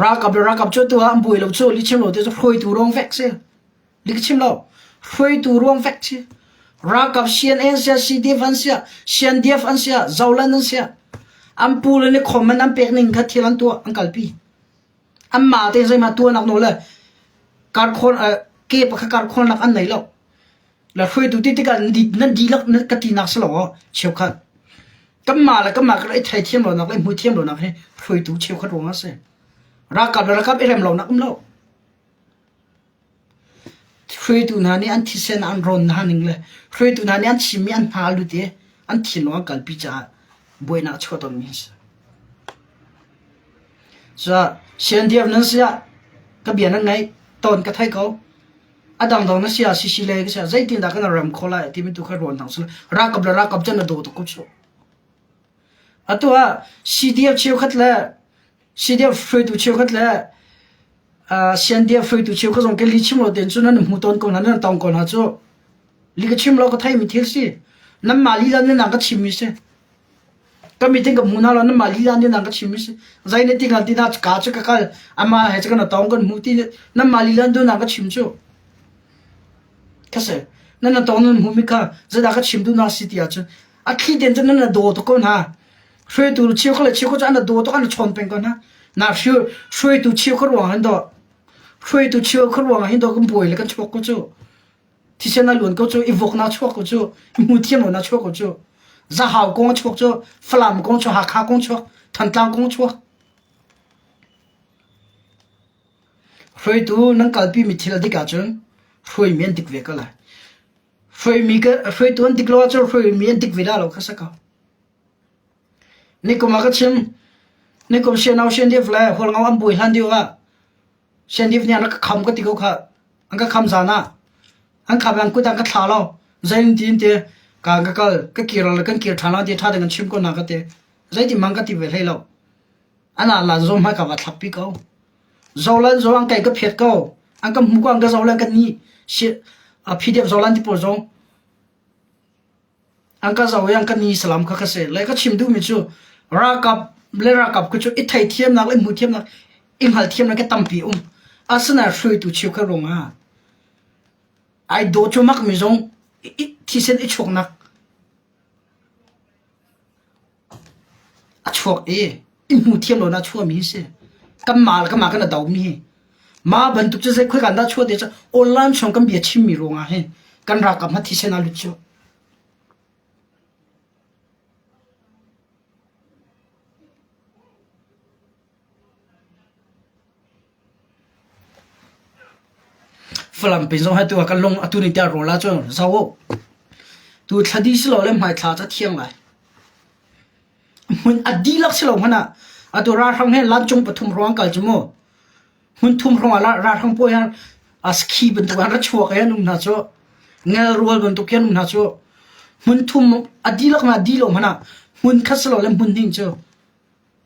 ralkap le ralkap cu tu ah an buai lo cu lihchim lo te cu hruaitu ruang vek si. Dik chim lo. Hruaitu ruang vek si. Ralkap CNN sia, CDF an sia, CNDF an sia, Zoland an sia. An pu le nih comment an pek ning kha thil an tuah, an kalpi. An mah te zeimah tuahnak nawl le karkhawn ke pakhat karkhawnnak an nei lo. Le hruaitu ti tikah nan dihlak ka tinak si lo aw cheukhat. Kanmah le kanmah kan i theithiam lonak le hmu thiam lonak hi hruaitu cheukhat ruang a si. Ralkap le ralkap i rem lonak um lo. Hruaitu hna nih an thisen an rawn hna ning le hruaitu hna nih an chimmi an hna a lut i an thinlung an kalpi caah buainak a chuah tawnmi an si. Cucaah CNDF nan si ah ka bia nan ngaih tawn ka thei ko. A dangdang na si ah CC le ka si ah zeitindah kan ram khawh lai timi tu kha ruan hna usih. Ralkap le ralkap cu na daw tuk ko cu. Atu ah CDF cheukhat le CDF hruaitu cheukhat le CNDF hruaitu cheukhat zong kan li chim lo tein cun nan hmu tawn ko hna nan tong ko hna cu li ka chim lo ka theimi thil si nanmah lila nih nang ka chimmi si ka meeting ka hmu hna lo nanmah lila nih nang ka chimmi si zei na ti ngal ti na ka cu ka kal ama he cu kan tong kan hmu ti nanmah lila du nang ka chim cu ka si nan na tong nan hmu mi kha zeidah ka chim duhnak si ti ahcun a thli den cun nan na daw tuk ko hna Hruaitu cheukhat le cheukhat cu an daw tuk an chawn peng ko hna. Na hruaitu cheukhat ruang hin dawh hruaitu cheukhat ruang hin dawh kan buai le kan chuak ko cu. Thisen a luan ko cu, i vok na chuak ko cu, i hmu thiam lo na chuak ko cu. Zahau kong a chuak cu, Falam kong chuak, Hakha kong chuak, Thantlang kong chuak. Hruaitu nan kalpimi thil a dik ahcun hruaimi an dik ve ko lai. Hruaimi ka hruaitu an dik lo ahcun hruaimi an dik ve dah lo kha si ko. Nikum ah ka chim. Nikum Sianau Siandif le Hualngo an buai hlan deuh ah Siandif nih an rak ka kham ka ti ko kha. An ka kham zan ah an kham an kut an ka thla lo. Zei tin ti ka ka kal ka kir kan kir ṭhan la ti ṭha ding an chim ko na ka ti. Zeitin mang ka ti ve hlei lo. An ah lan zong hmai ka va thlak pi ko. Zolan zong an kai ka phiat ko. An ka hmu ko an ka zolan ka ni. PDF zolan ti pawl zong an ka zo i an ka ni salam kha ka si. Le ka chim duhmi cu ralkap le ralkap ku cu i theithiamnak le hmuhthiamnak i hngalthiamnak hi tampi um. Asinain hruaitu cheukhat ruangah ai daw cumak mi zong thisen i chuaknak A chuak i i hmu thiam lo na chuahmi hi si. Kanmah le kanmah kan i domi hi. Mah bantuk cu zei khoika dah chuah ti cu online chung kan bia chimmi ruangah hin kan ralkap hna thisen ah lut cu. Falam pin zong hi tu ah kan lung atu ni tiah rawl ahcun zo u. Tu thla di si lo le hmai thla cu a thiang lai. Hmun a dihlak si lo hmanh ah atu ralhrang he lancung pathum hrawng kal cu mu. Hmun thum hrawng ah ralhrang pawl hi a ski bantuk an ra chuak i an um hna cu. Ngal rual bantuk khi an um hna cu. Hmun thum a dihlak na di lo hmanh ah hmun khat si lo le hmun hnih cu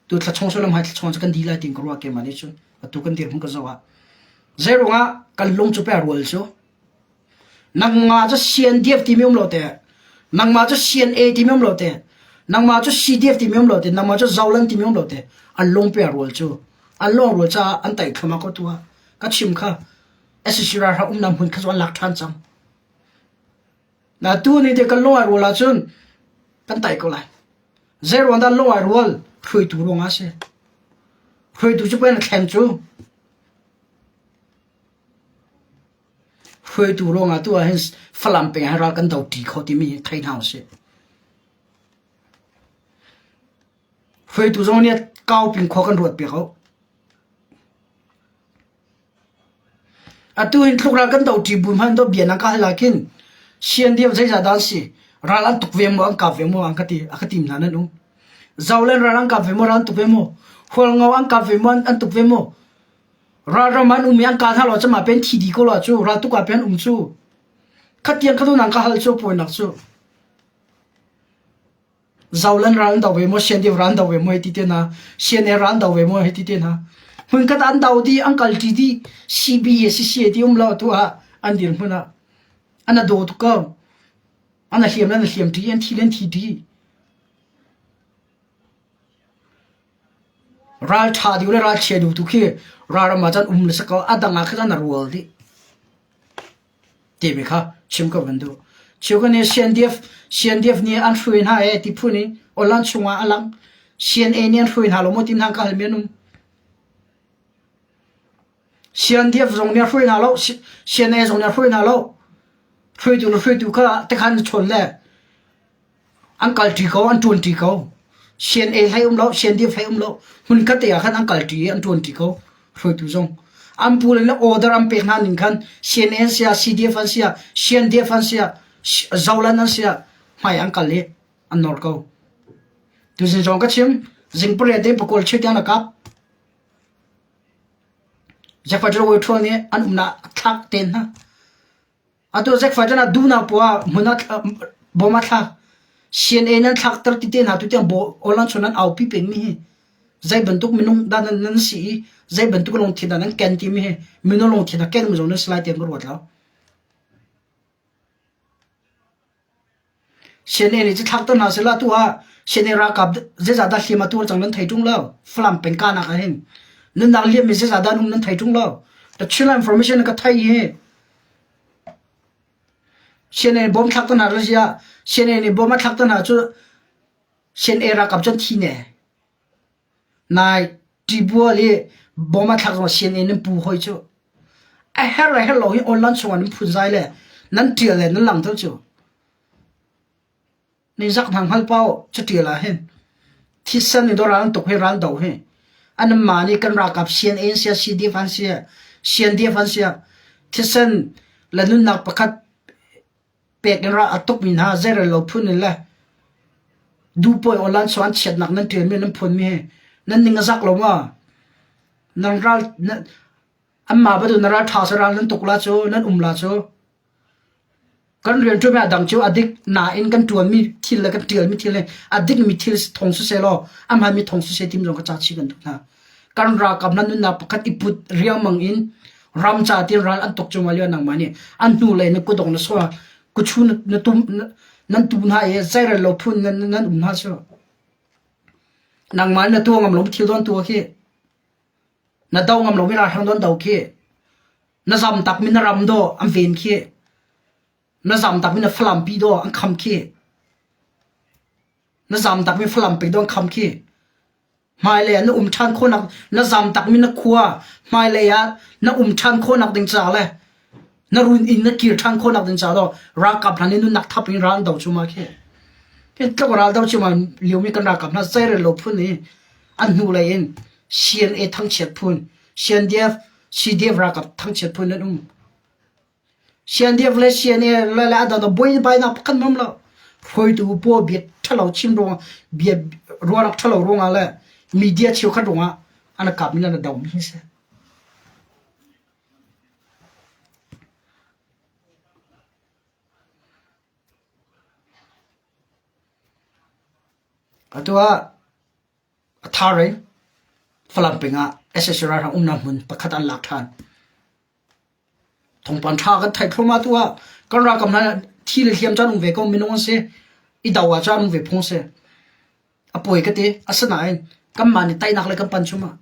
Tu thla chung sullam hai thla chung cu kan di lai tin ka ruah keimah nih cun atu kan dirhmun ka zoh ah zei ruangah kan lung cu pe rual cu nangmah cu CNDF timi um lo te nangmah cu CNA timi um lo te nangmah cu CDF timi um lo te nangmah cu Zolan timi um lo te an lung pe rual cu an lung rual caah an tai thluma ko tu ah ka chim kha SSC ralhrang umnak hmun kha cu an lak ṭhan cang na tu ni te kan lung ai rual ahcun kan tai ko lai Zei ruang dah lung ai rual? Hruaitu ruangah a si. Hruaitu cu pei na thleng cu. Hruaitu ruangah tu ah hin Falam peng ah ral kan do ṭi kho timi hi thei hna usih. Hruaitu zong nih kau pin khua kan ruat piak ko. Atu hin tluk ral kan doṭi bu hmanh dawh bia nan ka hal ahkhin CNDF zeizah dah an si? Ral an tuk ve maw, an kap ve maw an ka ti, a ka tim hna nan um. Zoland ral an kap ve maw, ral an tuk ve maw? Hualngo an kap ve maw, an tuk ve maw? Ralram an um i an kah hna lo cama pen thi dih ko la cu, ral tuk ah pen um cu. Khatiang kha tu nan ka hal cu puainak cu. Zolan ral an do ve maw, CNDF ral an do ve maw hei ti te hna, CNA ral an do ve maw hei ti te hna. Hmunkhat ah an do dih, an kal ṭi dih, CB CCA ti um lo tu ah an dirhmun ah an a daw tuk ko. An a hliam le an a hliam ṭi, an thi le an thi ṭi. Ral ṭha deuh le ral chia deuh tu khi ralram ah cun um le si ko, a dang ah khan an a rual dih. Timi kha chim ka van duh. Cheukhat nih CNDF, CNDF nih an hruai hna ee ti phun in online chungah a lang. CNA nih an hruai hna lo maw ti hna ka halmi an um. CNDF zong nih a hruai hna lo, CNA zong nih a hruai hna lo. Hruaitu le hruaitu kha tekhan na chawn le An kalṭi ko, an ṭuanṭi ko. CNA hlei um lo, CNDF hlei um lo. Hmunkhat te ah khan an kalṭi i an ṭuanṭi ko. Hruaitu zong. An pu le order an pek hna ning khan CNA an si ah, CDF an si ah, CNDF an si ah, Zolan an si ah, hmai an kal i an nor ko. Tuzing zong ka chim, zing pariat in pakul cheu tiang na kap. Jack Fighter Ṭhual nih an umnak thlak ten hna. Atu Zack ah duhnak poah ah hmun ah bom a thlak. CNA nan thlakter ti te hna tu tiang online chung nan aupi pengmi hi zei bantuk minung dah nan, nan si i zei bantuk lungthin dah nan ken timi hi minung lungthin a ken mi zong nan si lai tiang ka ruat lo. CNA nih cu thlakter hna sehla tu ah CNA ralkap zeizah dah hliam a tuar cang nan thei ṭung lo. Falam peng kahnak ah hin nunnak liammi zeizah dah an um nan thei ṭung lo. The Chinland information ka thei hi CNA bom thlakter hna la sia CNA nih bom a thlakter hna cu CNA ralkap cu an thi ne. Nai Ṭibual i bom a thlak zong CNA nan pu hoi cu. A herh le herh lo hi online chungah nan phunzai le nan ṭial le nan langhter cu. Ningzak hna hngal pau caṭial ah hin thisen in ral an tuk hi ral do hi. Anmah nih kan ralkap CNA an si CDF an si. CNDF an si ah thisen le nunnak pakhat pek in ral a tukmi hna zeirel lo phun in le duhpawi online so an chiatnak nan ṭialmi nan phuanmi hi nan ning a zak lo ma? Nan ral anmah bantuk na ral ṭha sa ral nan tuk la cu nan um la cu Kan rianṭuanmi a dang cu a dik nain kan ṭuanmi thil le kan ṭialmi thil hi a dikmi thil thong siseh law a hmaanmi thong siseh timi zong ka ca chih kan duh hna. Kan ralkap hna nunnak pakhat i put riangmang in ram ca tiin ral an tuk cuahmah lio ah nangmah nih an hnulei na kutdong na sua kuchu na tum nan tu hna i zeirel lo phun nan nan um hna cu. Nangmah na tuah ngam lo thil don tuah khi na do ngam lo mi ralhrang don do khi Na zamtakmi na ram dawh an ven khi. Na zamtakmi na Falam pi dawh an kham khi. Na zamtakmi Falam pi dawh an kham khi. Hmailei ah na um ṭhan khawhnak na zamtakmi na khua hmailei ah na um ṭhan khawhnak ding ca le na run inn na kir ṭhan khawhnak ding ca dawh ralkap hna nih nunnak thap in ral an do cuahmah khi. Hi tluk ral do cuahmah liomi kan ralkap hna zeirel lo phun i an hnulei in CNA thangchiat phun CNDF CDF ralkap thangchiat phun an um. CNDF le CNA le le adang da boi bai nak pakhat nom lo. Hruaitu pawl bia thalo chim ruang bia ruanak thalo ruangah le media cheukhat ruangah an kap mi an do mi hi si. Atu ah A thar i Falam peng ah sac ralhrang umnak hmun pakhat an lak ṭhan. Thawngpang ṭha kan theih thluahmah tu ah kan ralkap hna thi le hliam caan um ve ko minung an si. I do ah caan um ve phung a si. A pawi ka ti. Asinain kanmah nih teinak le kan pan chungah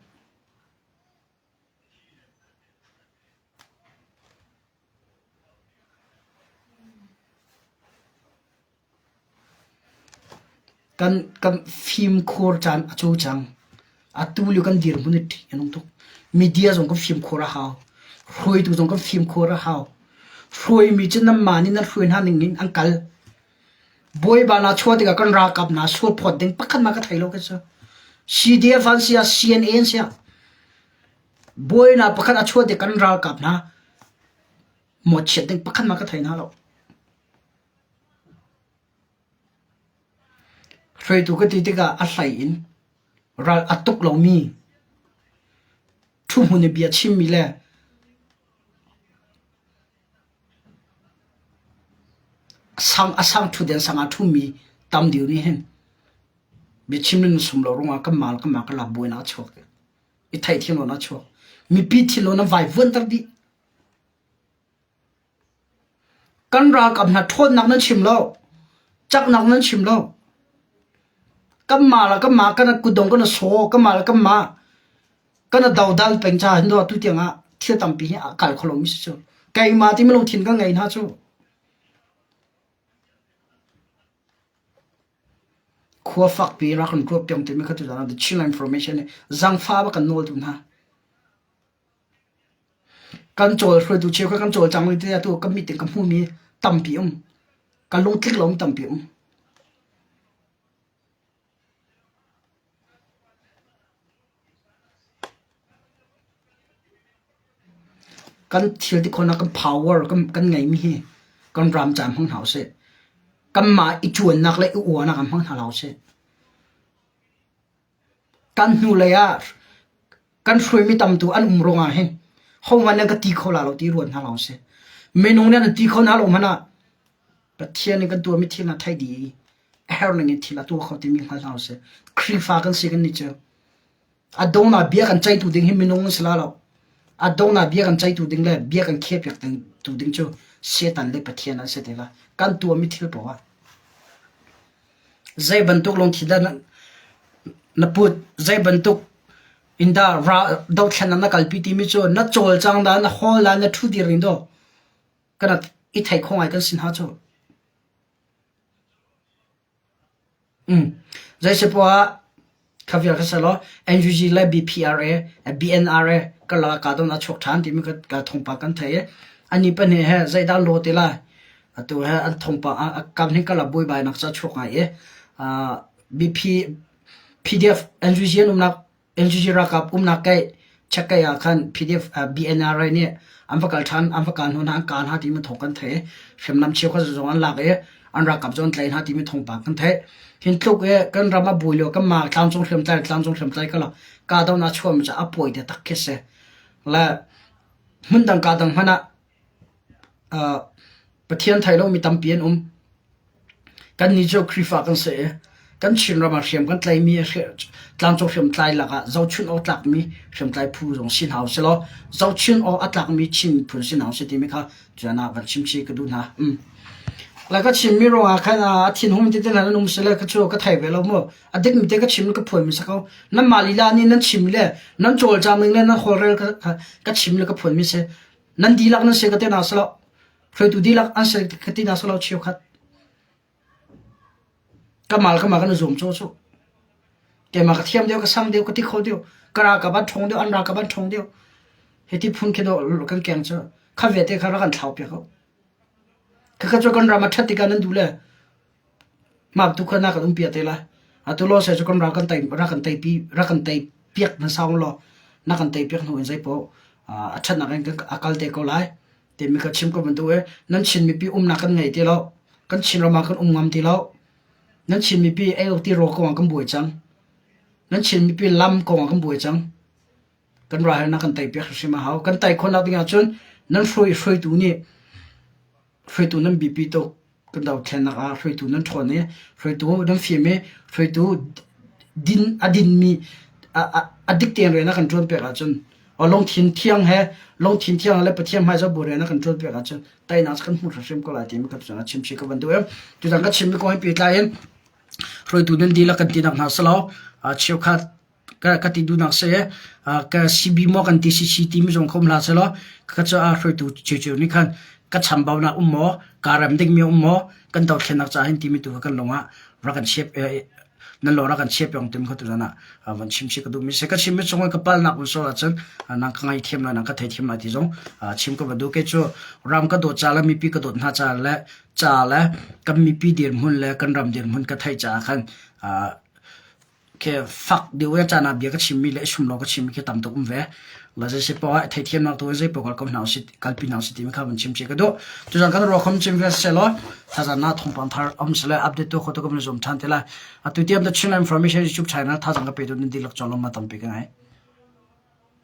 Kan fimkhur caan a cu cang. Atu lio kan dirhmun hi ṭih a nung tuk. Media zong kan fimkhur a hau. Hruaitu zong kan fimkhur a hau. Hruaimi cu nanmah nih nan hruai hna ning in an kal. Bawipa na chuah tikah kan ralkap hna sualphawt ding pakhat hmanh ka thei lo kei cu. CDF an si ah CNA an si ah buainak pakhat a chuah tik kan ralkap hna mawhchiat ding pakhat hmanh ka thei hna lo. Hruaitu ka ti tikah a hlei in ral a tuk lomi ṭhuhmun i bia chimmi le Sang a sang ṭhutden sang ah ṭhumi tam deuh nih hin biachim in sum lo ruangah kanmah le kanmah kan lak buainak a chuak. I theihthiam lonak a chuak. Mipi thinlung nan vaivuanter dih. Kan ralkap hna ṭhawnnak nan chim lo. Caknak nan chim lo. Kanmah le kanmah kan kutdong kan i saw, kanmah le kanmah kan i dodal peng caah hin atu tiang ah thil tampi hi a kal kho lomi si cu. Keimah timi lungthin ka ngei hna cu. Khua fakpi rak kan ruat piak timi kha tu zan ah The Chinland Information nih zangfa bak kan nawl tu hna. Kan cawl hruaitu cheukhat kan cawlcang ti atu ka mit in ka hmuhmi tampi um. Ka lungtlik lo tampi um. Kan thil ti khawhnak kan power kan ngeimi hi kan ram caah hmang hna usih. Kanmah i ṭuannak le i uarnak ah hmang hna hlah usih. Kan hnulei ah kan hruaimi tamtu an um ruangah hin hohmanh nan ka ti kho la lo ti ruat hna hlah usih. Minung nih an ti kho hna lo hmanh ah Pathian nih kan tuahmi thil hna theih dih i a herh ning in thil a tuah kho timi hngal hna usih. Khrihfa kan si kan nih cu a donghnak bia kan ceihtu ding hi minung an si la lo. A donghnak bia kan ceihtu ding le bia kan khiahpiak tu ding cu Satan le Pathian an si te la. Kan tuahmi thil paoh ah Zei bantuk lungthin dah na put? Zei bantuk in dah dothlennak na kalpi timi cu na cawlcang dah, na hawl dah, na ṭhudir ning daw kan i thei kho ngai kan si hna cu. Zeisipoah ah Kha vial kha selaw NUG le BPRA, BNRA karlak ah kahdohnak a chuak ṭhan timi ka thawngpang kan theih i annih pahnih he zeidah law ti lai atu he an thawngpang a kam hin karlak buaibainak cu a chuak ngai i BP PDF NUG an umnak NUG ralkap umnak kei. Chekkei ah khan PDF BNRA nih an va kal ṭhan, an va kal hnu hna an kah hna timi thawng kan theih. Hriamnam cheukhat zong an lak i an ralkap zong an tlaih hna timi thawngpang kan theih. Hin tluk i kan ram a buai lio kanmah tlangcung hriamtlai tlangcung hriamtlai karlak kahdohnak chuahmi cu a pawi te tak khi si. Le hmundang kahdang hmanh ah Pathian thei lomi tampi an um. Kannih cu Khrihfa kan si i kan Chinram ah hriam kan tlaimi tlangcung hriamtlai lakah zohchunh awk tlakmi hriamtlai phu zong si hna usih law zohchunh awk a tlakmi Chin miphun si hna usih timi kha tuan ah van chimchih ka duh hna. Le ka chimmi ruangah khan a thinhung tete hna nan um si le ka cu ka thei ve lo mu. A dikmi te ka chim ka phuanmi si ko. Nanmah lila nih nan chim le nan cawlcang ning le nan holhrel ka chim le ka phuanmi si. Nan dihlak nan si ka te hna si lo. Hruaitu dihlak an si ka ti hna si lo cheukhat. Ka mal ka mal kan i zuam caw cu. Keimah ka thiam deuh, ka sang deuh, ka ti kho deuh, ka ralkap an ṭhawng deuh, an ralkap an ṭhawng deuh. Hiti phun khi dawh kan keng cu. Kha vialte kha rak kan thlau piak ko. Khakha cu kan ram a ṭhat tikah nan duh le mah tu kha na kan umpi te lai. Atu law sai cu kan ral kan tei rak kan teipi rak kan tei piak hmasa law na kan tei piak hnu in zeipaoh a ṭhatnak in a kal te ko lai. Timi ka chim ko bantuk i nan Chin mipi umnak kan ngei ti lo. Kan Chin ram ah kan um ngam ti lo. Nan Chin mipi ei ti rawl kong ah kan buai cang. Nan Chin mipi lam kong ah kan buai cang. Kan ral he na kan tei piak hrimhrim a hau. Kan tei khawhnak ding ahcun nan hruai hruaitu nih hruaitu nan biapi tuk. Kan dothlennak ah hruaitu nan ṭhawn i hruaitu nan fim i hruaitu din a dinmi a, a, a dik tein rian a kan ṭuan piak ahcun lungthin thiang he lungthin thiang le Pathian hmai bu rian a kan ṭuan piak ahcun teinak kan hmu hrimhrim ko lai timi ka cungah chim chih ka van duh i tutan ka chimmi kong he pehtlai in hruaitu nan dihlak kan tinak hna selaw cheukhat ka ti duhnak si ka CB maw kan ti CC timi zong kha um hlah sehlaw ka cu a hruaitu ciocio nih khan ka chambaunak um maw kaa rem dingmi um maw kan dothlennak caah hin timi tu kha kan lung ah rak kan chiap nan lawng rak kan chiap yong tim kha tuzan ah van chim si ka duhmi si ka chimmi chung ka palnak um sual ahcun nang ka ngaithiam lai nang ka theithiam lai ti zong chim ka va duh ke cu ram ka dawt ca le mipi ka dawt hna ca le ca le kan mipi dirhmun le kan ram dirhmun ka theih caah khan Khi fak deuh i caan ah bia ka chimmi le i sum lo ka chimmi khi tam tuk um ve. La zei si poah ah theithiamnak tu in zei poah kal ko hna usih kalpi hna usih timi kha van chim chih ka duh. Tuzan kan ruakham chim ve selaw thazan na thawngpang thar um sele update tu khotu kan zoom than te lai. Atu tiam the Chinland Information YouTube channel thazang ka pe tu nan dihlak cawlom ma tampi ka ngai.